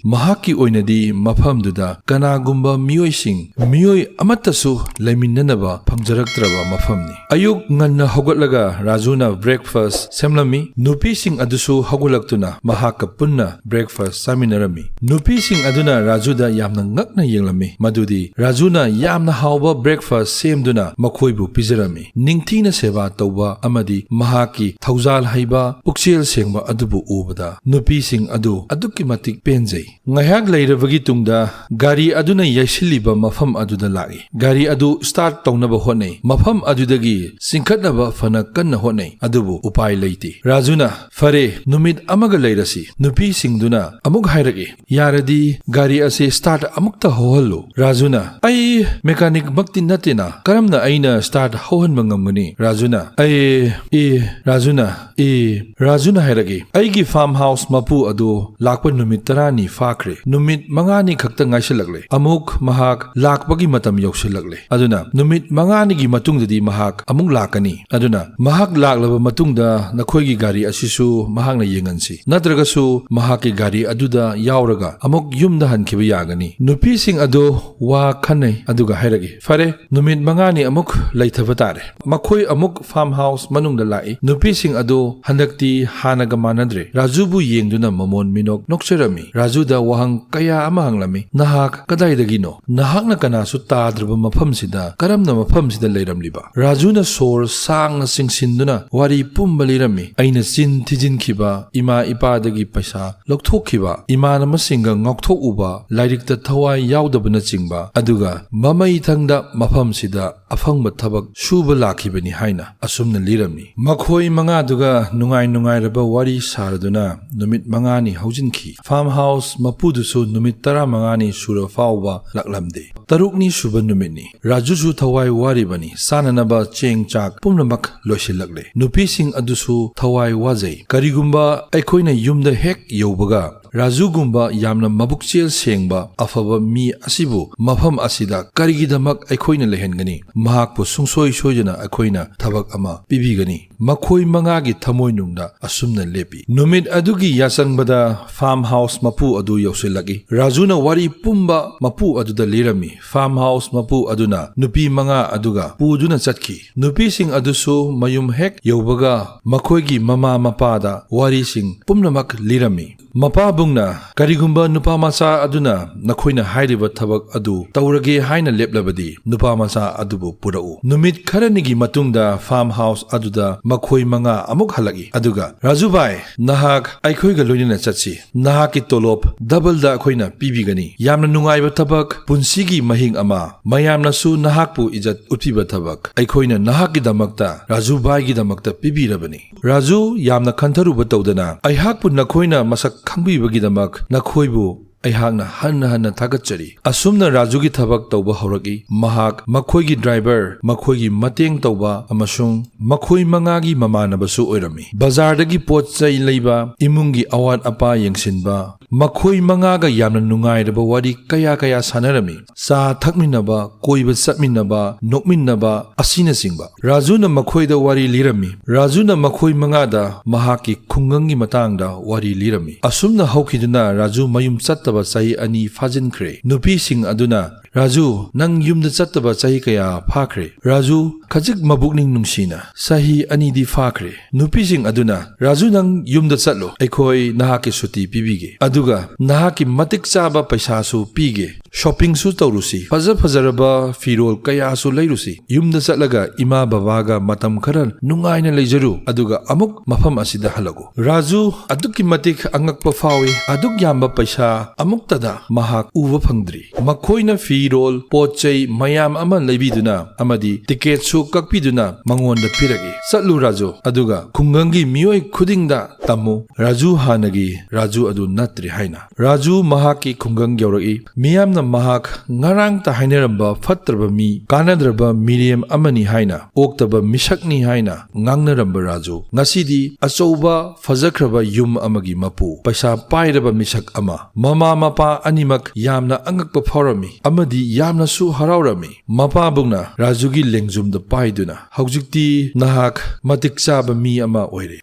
ꯃꯍꯥꯛꯀꯤ ꯑꯣꯏꯅꯗꯤ ꯃꯐꯝꯗꯨꯗ ꯀꯅꯥꯒꯨꯝꯕ ꯃꯤꯑꯣꯏꯁꯤꯡ, ꯃꯤꯑꯣꯏ ꯑꯃꯠꯇꯁꯨ ꯂꯩꯃꯤꯟꯅꯅꯕ ꯐꯪꯖꯔꯛꯇ꯭ꯔꯕ ꯃꯐꯝꯅꯤ꯫ ꯑꯌꯨꯛ ꯉꯟꯅ ꯍꯧꯒꯠꯂꯒ ꯔꯥꯖꯨꯅ ꯕ꯭ꯔꯦꯛꯐꯥꯁ ꯁꯦꯝꯂꯝꯃꯤ꯫ ꯅꯨꯄꯤꯁꯤꯡ ꯑꯗꯨꯁꯨ ꯍꯧꯒꯠꯂꯛꯇꯨꯅ ꯃꯍꯥꯛꯀ ꯄꯨꯟꯅ ꯕ꯭ꯔꯦꯛꯐꯥꯁ ꯆꯥꯃꯤꯟꯅꯔꯝꯃꯤ꯫ ꯅꯨꯄꯤꯁꯤꯡ ꯑꯗꯨꯅ ꯔꯥꯖꯨꯗ ꯌꯥꯝꯅ ꯉꯛꯅ ꯌꯦꯡꯂꯝꯃꯤ, ꯃꯗꯨꯗꯤ ꯔꯥꯖꯨꯅ ꯌꯥꯝꯅ ꯍꯥꯎꯕ ꯕ꯭ꯔꯦꯛꯐꯥꯁ ꯁꯦꯝꯗꯨꯅ ꯃꯈꯣꯏꯕꯨ ꯄꯤꯖꯔꯝꯃꯤ꯫ ꯅꯤꯡꯊꯤꯅ ꯁꯦꯕꯥ ꯇꯧꯕ ꯑꯃꯗꯤ ꯃꯍꯥꯛꯀꯤ ꯊꯧꯖꯥꯜ ꯍꯩꯕ, ꯄꯨꯛꯆꯦꯜ ꯁꯦꯡꯕ ꯑꯗꯨꯕꯨ ꯎꯕꯗ ꯅꯨꯄꯤꯁꯤꯡ ꯑꯗꯨ ꯑꯗꯨꯛꯀꯤ ꯃꯇꯤꯛ ꯄꯦꯟꯖꯩ꯫ ꯉꯥꯏꯍꯥꯛ ꯂꯩꯔꯕꯒꯤ ꯇꯨꯡꯗ ꯒꯥꯔꯤ ꯑꯗꯨꯅ ꯌꯩꯁꯤꯜꯂꯤꯕ ꯃꯐꯝ ꯑꯗꯨꯗ ꯂꯥꯛꯏ꯫ ꯒꯥꯔꯤ ꯑꯗꯨ ꯁ꯭ꯇꯥꯔꯠ ꯇꯧꯅꯕ ꯍꯣꯠꯅꯩ꯫ ꯃꯐꯝ ꯑꯗꯨꯗꯒꯤ ꯆꯤꯡꯈꯠꯅꯕ ꯐꯅ ꯀꯟꯅ ꯍꯣꯠꯅꯩ, ꯑꯗꯨꯕꯨ ꯎꯄꯥꯏ ꯂꯩꯇꯦ꯫ ꯔꯥꯖꯨꯅ, "ꯐꯔꯦ, ꯅꯨꯃꯤꯠ ꯑꯃꯒ ꯂꯩꯔꯁꯤ꯫" ꯅꯨꯄꯤꯁꯤꯡꯗꯨꯅ ꯑꯃꯨꯛ ꯍꯥꯏꯔꯛꯏ, "ꯌꯥꯔꯗꯤ ꯒꯥꯔꯤ ꯑꯁꯤ ꯁ꯭ꯇꯥꯔꯠ ꯑꯃꯨꯛꯇ ꯍꯧꯍꯜꯂꯨ꯫" ꯔꯥꯖꯨꯅ, "ꯑꯩ ꯃꯦꯀꯥꯅꯤꯛꯃꯛꯇꯤ ꯅꯠꯇꯦꯅ, ꯀꯔꯝꯅ ꯑꯩꯅ ꯁ꯭ꯇꯥꯔꯠ ꯍꯧꯍꯟꯕ ꯉꯝꯒꯅꯤ?" ꯔꯥꯖꯨꯅ, "ꯑꯩ, ꯏ, ꯔꯥꯖꯨꯅ, ꯏ, ꯔꯥꯖꯨꯅ ꯍꯥꯏꯔꯛꯏ, "ꯑꯩꯒꯤ ꯐꯥꯔꯝ ꯍꯥꯎꯁ ꯃꯄꯨ ꯑꯗꯨ ꯂꯥꯛꯄ ꯅꯨꯃꯤꯠ ꯇꯔꯥꯅꯤ ꯐꯥꯈ꯭ꯔꯦ꯫ ꯅꯨꯃꯤꯠ ꯃꯉꯥꯅꯤ ꯈꯛꯇ ꯉꯥꯏꯁꯤꯜꯂꯛꯂꯦ꯫" ꯑꯃꯨꯛ ꯃꯍꯥꯛ ꯂꯥꯛꯄꯒꯤ ꯃꯇꯝ ꯌꯧꯁꯤꯜꯂꯛꯂꯦ꯫ ꯑꯗꯨꯅ ꯅꯨꯃꯤꯠ ꯃꯉꯥꯅꯤꯒꯤ ꯃꯇꯨꯡꯗꯗꯤ ꯃꯍꯥꯛ ꯑꯃꯨꯛ ꯂꯥꯛꯀꯅꯤ꯫ ꯑꯗꯨꯅ ꯃꯍꯥꯛ ꯂꯥꯛꯂꯕ ꯃꯇꯨꯡꯗ ꯅꯈꯣꯏꯒꯤ ꯒꯥꯔꯤ ꯑꯁꯤꯁꯨ ꯃꯍꯥꯛꯅ ꯌꯦꯡꯍꯟꯁꯤ꯫ ꯅꯠꯇ꯭ꯔꯒꯁꯨ ꯃꯍꯥꯛꯀꯤ ꯒꯥꯔꯤ ꯑꯗꯨꯗ ꯌꯥꯎꯔꯒ ꯑꯃꯨꯛ ꯌꯨꯝꯗ ꯍꯟꯈꯤꯕ ꯌꯥꯒꯅꯤ꯫ ꯅꯨꯄꯤꯁꯤꯡ ꯑꯗꯨ ꯋꯥ ꯈꯟꯅꯩ, ꯑꯗꯨꯒ ꯍꯥꯏꯔꯛꯏ, "ꯐꯔꯦ, ꯅꯨꯃꯤꯠ ꯃꯉꯥꯅꯤ ꯑꯃꯨꯛ ꯂꯩꯊꯕ ꯇꯥꯔꯦ꯫ ꯃꯈꯣꯏ ꯑꯃꯨꯛ ꯐꯥꯔꯝ ꯍꯥꯎꯁ ꯃꯅꯨꯡꯗ ꯂꯥꯛꯏ꯫ ꯅꯨꯄꯤꯁꯤꯡ ꯑꯗꯨ ꯍꯟꯗꯛꯇꯤ ꯍꯥꯟꯅꯒ ꯃꯥꯟꯅꯗ꯭ꯔꯦ꯫ ꯔꯥꯖꯨꯕꯨ ꯌꯦꯡꯗꯨꯅ ꯃꯃꯣꯟ ꯃꯤꯅꯣꯛ ꯅꯣꯛꯆꯔꯝꯃꯤ꯫ ꯔꯥꯖꯨꯗ ꯋꯥꯍꯪ ꯀꯌꯥ ꯑꯃ ꯍꯪꯂꯝꯃꯤ꯫ "ꯅꯍꯥꯛ ꯀꯗꯥꯏꯗꯒꯤꯅꯣ? ꯅꯍꯥꯛꯅ ꯀꯅꯥꯁꯨ ꯇꯥꯗ꯭ꯔꯕ ꯃꯐꯝꯁꯤꯗ ꯀꯔꯝꯅ ꯃꯐꯝꯁꯤꯗ ꯂꯩꯔꯝꯂꯤꯕ?" ꯔꯥꯖꯨꯅ ꯁꯣꯔ ꯁꯥꯡꯅ ꯆꯤꯡꯁꯤꯟꯗꯨꯅ ꯋꯥꯔꯤ ꯄꯨꯝꯕ ꯂꯤꯔꯝꯃꯤ꯫ "ꯑꯩꯅ ꯆꯤꯟ ꯊꯤꯖꯤꯟꯈꯤꯕ ꯏꯃꯥ ꯏꯄꯥꯗꯒꯤ ꯄꯩꯁꯥ ꯂꯧꯊꯣꯛꯈꯤꯕ, ꯏꯃꯥꯟꯅꯕꯁꯤꯡꯒ ꯉꯥꯎꯊꯣꯛꯎꯕ, ꯂꯥꯏꯔꯤꯛꯇ ꯊꯋꯥꯏ ꯌꯥꯎꯗꯕꯅꯆꯤꯡꯕ, ꯑꯗꯨꯒ ꯃꯃꯩꯊꯪꯗ ꯃꯐꯝꯁꯤꯗ ꯑꯐꯪꯕ ꯊꯕꯛ ꯁꯨꯕ ꯂꯥꯛꯈꯤꯕꯅꯤ" ꯍꯥꯏꯅ ꯑꯁꯨꯝꯅ ꯂꯤꯔꯝꯃꯤ꯫ ꯃꯈꯣꯏ ꯃꯉꯥꯗꯨꯒ ꯅꯨꯡꯉꯥꯏ ꯅꯨꯡꯉꯥꯏꯔꯕ ꯋꯥꯔꯤ ꯁꯥꯔꯗꯨꯅ ꯅꯨꯃꯤꯠ ꯃꯉꯥꯅꯤ ꯍꯧꯖꯤꯟꯈꯤ꯫ ꯐꯥꯔꯝ ꯍꯥꯎꯁ ꯃꯄꯨꯗꯨꯁꯨ ꯅꯨꯃꯤꯠ ꯇꯔꯥꯃꯉꯥꯅꯤ ꯁꯨꯔ ꯐꯥꯎꯕ ꯂꯥꯛꯂꯝꯗꯦ꯫ ꯇꯔꯨꯛꯅꯤ ꯁꯨꯕ ꯅꯨꯃꯤꯠꯅꯤ꯫ ꯔꯥꯖꯨꯁꯨ ꯊꯋꯥꯏ ꯋꯥꯔꯤꯕꯅꯤ꯫ ꯆꯥꯅꯅꯕ ꯆꯦꯡ ꯆꯥꯛ ꯄꯨꯝꯅꯃꯛ ꯂꯣꯏꯁꯤꯜꯂꯛꯂꯦ꯫ ꯅꯨꯄꯤꯁꯤꯡ ꯑꯗꯨꯁꯨ ꯊꯋꯥꯏ ꯋꯥꯖꯩ꯫ "ꯀꯔꯤꯒꯨꯝꯕ ꯑꯩꯈꯣꯏꯅ ꯌꯨꯝꯗ ꯍꯦꯛ ꯌꯧꯕꯒ ꯔꯥꯖꯨꯒꯨꯝꯕ ꯌꯥꯝꯅ ꯃꯕꯨꯛꯆꯦꯜ ꯁꯦꯡꯕ ꯑꯐꯕ ꯃꯤ ꯑꯁꯤꯕꯨ ꯃꯐꯝ ꯑꯁꯤꯗ ꯀꯔꯤꯒꯤꯗꯃꯛ ꯑꯩꯈꯣꯏꯅ ꯂꯩꯍꯟꯒꯅꯤ? ꯃꯍꯥꯛꯄꯨ ꯁꯨꯡꯁꯣꯏ ꯁꯣꯏꯗꯅ ꯑꯩꯈꯣꯏꯅ ꯊꯕꯛ ꯑꯃ ꯄꯤꯕꯤꯒꯅꯤ"꯫ ꯃꯈꯣꯏ ꯃꯉꯥꯒꯤ ꯊꯃꯣꯏꯅꯨꯡꯗ ꯑꯁꯨꯝꯅ ꯂꯦꯞꯄꯤ꯫ ꯅꯨꯃꯤꯠ ꯑꯗꯨꯒꯤ ꯌꯥꯆꯪꯕꯗ ꯐꯥꯔꯝ ꯍꯥꯎꯁ ꯃꯄꯨ ꯑꯗꯨ ꯌꯧꯁꯤꯜꯂꯛꯏ꯫ ꯔꯥꯖꯨꯅ ꯋꯥꯔꯤ ꯄꯨꯝꯕ ꯃꯄꯨ ꯑꯗꯨꯗ ꯂꯤꯔꯝꯃꯤ꯫ ꯐꯥꯔꯝ ꯍꯥꯎꯁ ꯃꯄꯨ ꯑꯗꯨꯅ ꯅꯨꯄꯤ ꯃꯉꯥ ꯑꯗꯨꯒ ꯄꯨꯗꯨꯅ ꯆꯠꯈꯤ꯫ ꯅꯨꯄꯤꯁꯤꯡ ꯑꯗꯨꯁꯨ ꯃꯌꯨꯝ ꯍꯦꯛ ꯌꯧꯕꯒ ꯃꯈꯣꯏꯒꯤ ꯃꯃꯥ ꯃꯄꯥꯗ ꯋꯥꯔꯤꯁꯤꯡ ꯄꯨꯝꯅꯃꯛ ꯂꯤꯔꯝꯃꯤ꯫ ꯃꯄꯥꯕꯨꯡꯅ, "ꯀꯔꯤꯒꯨꯝꯕ ꯅꯨꯄꯥ ꯃꯆꯥ ꯑꯗꯨꯅ ꯅꯈꯣꯏꯅ ꯍꯥꯏꯔꯤꯕ ꯊꯕꯛ ꯑꯗꯨ ꯇꯧꯔꯒꯦ ꯍꯥꯏꯅ ꯂꯦꯞꯂꯕꯗꯤ, ꯅꯨꯄꯥ ꯃꯆꯥ ꯑꯗꯨꯕꯨ ꯄꯨꯔꯛꯎ"꯫ ꯅꯨꯃꯤꯠ ꯈꯔꯅꯤꯒꯤ ꯃꯇꯨꯡꯗ ꯐꯥꯔꯝ ꯍꯥꯎꯁ ꯑꯗꯨꯗ ꯃꯈꯣꯏ ꯃꯉꯥ ꯑꯃꯨꯛ ꯍꯜꯂꯛꯏ꯫ ꯑꯗꯨꯒ, "ꯔꯥꯖꯨ ꯚꯥꯏ, ꯅꯍꯥꯛ ꯑꯩꯈꯣꯏꯒ ꯂꯣꯏꯅꯅ ꯆꯠꯁꯤ꯫ ꯅꯍꯥꯛꯀꯤ ꯇꯣꯂꯣꯞ ꯗꯕꯜꯗ ꯑꯩꯈꯣꯏꯅ ꯄꯤꯕꯤꯒꯅꯤ꯫ ꯌꯥꯝꯅ ꯅꯨꯡꯉꯥꯏꯕ ꯊꯕꯛ, ꯄꯨꯟꯁꯤꯒꯤ ꯃꯍꯤꯡ ꯑꯃ, ꯃꯌꯥꯝꯅꯁꯨ ꯅꯍꯥꯛꯄꯨ ꯏꯖꯠ ꯎꯠꯄꯤꯕ ꯊꯕꯛ ꯑꯩꯈꯣꯏꯅ ꯅꯍꯥꯛꯀꯤꯗꯃꯛꯇ, ꯔꯥꯖꯨ ꯚꯥꯏꯒꯤꯗꯃꯛꯇ ꯄꯤꯕꯤꯔꯕꯅꯤ"꯫ ꯔꯥꯖꯨ ꯌꯥꯝꯅ ꯈꯟꯊꯔꯨꯕ ꯇꯧꯗꯅ, "ꯑꯩꯍꯥꯛꯄꯨ ꯅꯈꯣꯏꯅ ꯃꯁꯛ ꯈꯪꯕꯤꯕꯒꯤꯗꯃꯛ ꯅꯈꯣꯏꯕꯨ ꯑꯩꯍꯥꯛꯅ ꯍꯟꯅ ꯍꯟꯅ ꯊꯥꯒꯠꯆꯔꯤ"꯫ ꯑꯁꯨꯝꯅ ꯔꯥꯖꯨꯒꯤ ꯊꯕꯛ ꯇꯧꯕ ꯍꯧꯔꯛꯏ꯫ ꯃꯍꯥꯛ ꯃꯈꯣꯏꯒꯤ ꯗ꯭ꯔꯥꯏꯚꯔ, ꯃꯈꯣꯏꯒꯤ ꯃꯇꯦꯡ ꯇꯧꯕ ꯑꯃꯁꯨꯡ ꯃꯈꯣꯏ ꯃꯉꯥꯒꯤ ꯃꯃꯥꯟꯅꯕꯁꯨ ꯑꯣꯏꯔꯝꯃꯤ꯫ ꯕꯖꯥꯔꯗꯒꯤ ꯄꯣꯠ ꯆꯩ ꯂꯩꯕ, ꯏꯃꯨꯡꯒꯤ ꯑꯋꯥꯠ ꯑꯄꯥ ꯌꯦꯡꯁꯤꯟꯕ, ꯃꯈꯣꯏ ꯃꯉꯥꯒ ꯌꯥꯝꯅ ꯅꯨꯡꯉꯥꯏꯔꯕ ꯋꯥꯔꯤ ꯀꯌꯥ ꯀꯌꯥ ꯁꯥꯟꯅꯔꯝꯃꯤ꯫ ꯆꯥ ꯊꯛꯃꯤꯟꯅꯕ, ꯀꯣꯏꯕ ꯆꯠꯃꯤꯟꯅꯕ, ꯅꯣꯛꯃꯤꯟꯅꯕ ꯑꯁꯤꯅꯆꯤꯡꯕ꯫ ꯔꯥꯖꯨꯅ ꯃꯈꯣꯏꯗ ꯋꯥꯔꯤ ꯂꯤꯔꯝꯃꯤ꯫ ꯔꯥꯖꯨꯅ ꯃꯈꯣꯏ ꯃꯉꯥꯗ ꯃꯍꯥꯛꯀꯤ ꯈꯨꯡꯒꯪꯒꯤ ꯃꯇꯥꯡꯗ ꯋꯥꯔꯤ ꯂꯤꯔꯝꯃꯤ꯫ ꯑꯁꯨꯝꯅ ꯍꯧꯈꯤꯗꯨꯅ ꯔꯥꯖꯨ ꯃꯌꯨꯝ ꯆꯠꯇꯕ ꯆꯍꯤ ꯑꯅꯤ ꯐꯥꯖꯤꯟꯈ꯭ꯔꯦ꯫ ꯅꯨꯄꯤꯁꯤꯡ ꯑꯗꯨꯅ "ꯔꯥꯖꯨ, ꯅꯪ ꯌꯨꯝꯗ ꯆꯠꯇꯕ ꯆꯍꯤ ꯀꯌꯥ ꯐꯥꯈ꯭ꯔꯦ?" ꯔꯥꯖꯨ ꯈꯖꯤꯛ ꯃꯕꯨꯛꯅꯤꯡ ꯅꯨꯡꯁꯤꯅ, "ꯆꯍꯤ ꯑꯅꯤꯗꯤ ꯐꯥꯈ꯭ꯔꯦ꯫" ꯅꯨꯄꯤꯁꯤꯡ ꯑꯗꯨꯅ, "ꯔꯥꯖꯨ, ꯅꯪ ꯌꯨꯝꯗ ꯆꯠꯂꯣ, ꯑꯩꯈꯣꯏ ꯅꯍꯥꯛꯀꯤ ꯁꯨꯇꯤ ꯄꯤꯕꯤꯒꯦ, ꯑꯗꯨꯒ ꯅꯍꯥꯛꯀꯤ ꯃꯇꯤꯛ ꯆꯥꯕ ꯄꯩꯁꯥꯁꯨ ꯄꯤꯒꯦ꯫ ꯁꯣꯄꯤꯡꯁꯨ ꯇꯧꯔꯨꯁꯤ, ꯐꯖ ꯐꯖꯔꯕ ꯐꯤꯔꯣꯜ ꯀꯌꯥꯁꯨ ꯂꯩꯔꯨꯁꯤ꯫ ꯌꯨꯝꯗ ꯆꯠꯂꯒ ꯏꯃꯥ ꯕꯕꯥꯒ ꯃꯇꯝ ꯈꯔ ꯅꯨꯡꯉꯥꯏꯅ ꯂꯩꯖꯔꯨ, ꯑꯗꯨꯒ ꯑꯃꯨꯛ ꯃꯐꯝ ꯑꯁꯤꯗ ꯍꯜꯂꯛꯎ꯫" ꯔꯥꯖꯨ ꯑꯗꯨꯛꯀꯤ ꯃꯇꯤꯛ ꯑꯉꯛꯄ ꯐꯥꯎꯏ꯫ ꯑꯗꯨꯛ ꯌꯥꯝꯕ ꯄꯩꯁꯥ ꯑꯃꯨꯛꯇꯗ ꯃꯍꯥꯛ ꯎꯕ ꯐꯪꯗ꯭ꯔꯤ꯫ ꯃꯈꯣꯏꯅ ꯐꯤꯔꯣꯜ, ꯄꯣꯠ ꯆꯩ ꯃꯌꯥꯝ ꯑꯃ ꯂꯩꯕꯤꯗꯨꯅ ꯑꯃꯗꯤ ꯇꯤꯀꯦꯠꯁꯨ ꯀꯛꯄꯤꯗꯨꯅ ꯃꯉꯣꯟꯗ ꯄꯤꯔꯛꯏ꯫ "ꯆꯠꯂꯨ ꯔꯥꯖꯨ, ꯑꯗꯨꯒ ꯈꯨꯡꯒꯪꯒꯤ ꯃꯤꯑꯣꯏ ꯈꯨꯗꯤꯡꯗ ꯇꯝꯃꯨ꯫" ꯔꯥꯖꯨ ꯍꯥꯟꯅꯒꯤ ꯔꯥꯖꯨ ꯑꯗꯨ ꯅꯠꯇ꯭ꯔꯦ ꯍꯥꯏꯅ꯫ ꯔꯥꯖꯨ ꯃꯍꯥꯛꯀꯤ ꯈꯨꯡꯒꯪ ꯌꯧꯔꯛꯏ꯫ ꯃꯤꯌꯥꯝꯅ ꯃꯍꯥꯛ ꯉꯔꯥꯡꯇ ꯍꯥꯏꯅꯔꯝꯕ ꯐꯠꯇ꯭ꯔꯕ ꯃꯤ, ꯀꯥꯟꯅꯗ꯭ꯔꯕ ꯃꯤꯔꯦꯝ ꯑꯃꯅꯤ ꯍꯥꯏꯅ, ꯑꯣꯛꯇꯕ ꯃꯤꯁꯛꯅꯤ ꯍꯥꯏꯅ ꯉꯥꯡꯅꯔꯝꯕ ꯔꯥꯖꯨ ꯉꯁꯤꯗꯤ ꯑꯆꯧꯕ ꯐꯖꯈ꯭ꯔꯕ ꯌꯨꯝ ꯑꯃꯒꯤ ꯃꯄꯨ, ꯄꯩꯁꯥ ꯄꯥꯏꯔꯕ ꯃꯤꯁꯛ ꯑꯃ꯫ ꯃꯃꯥ ꯃꯄꯥ ꯑꯅꯤꯃꯛ ꯌꯥꯝꯅ ꯑꯉꯛꯄ ꯐꯥꯎꯔꯝꯃꯤ ꯑꯃꯗꯤ ꯌꯥꯝꯅꯁꯨ ꯍꯔꯥꯎꯔꯝꯃꯤ꯫ ꯃꯄꯥꯕꯨꯡꯅ ꯔꯥꯖꯨꯒꯤ ꯂꯦꯡꯖꯨꯝꯗ ꯄꯥꯏꯗꯨꯅ, "ꯍꯧꯖꯤꯛꯇꯤ ꯅꯍꯥꯛ ꯃꯇꯤꯛ ꯆꯥꯕ ꯃꯤ ꯑꯃ ꯑꯣꯏꯔꯦ,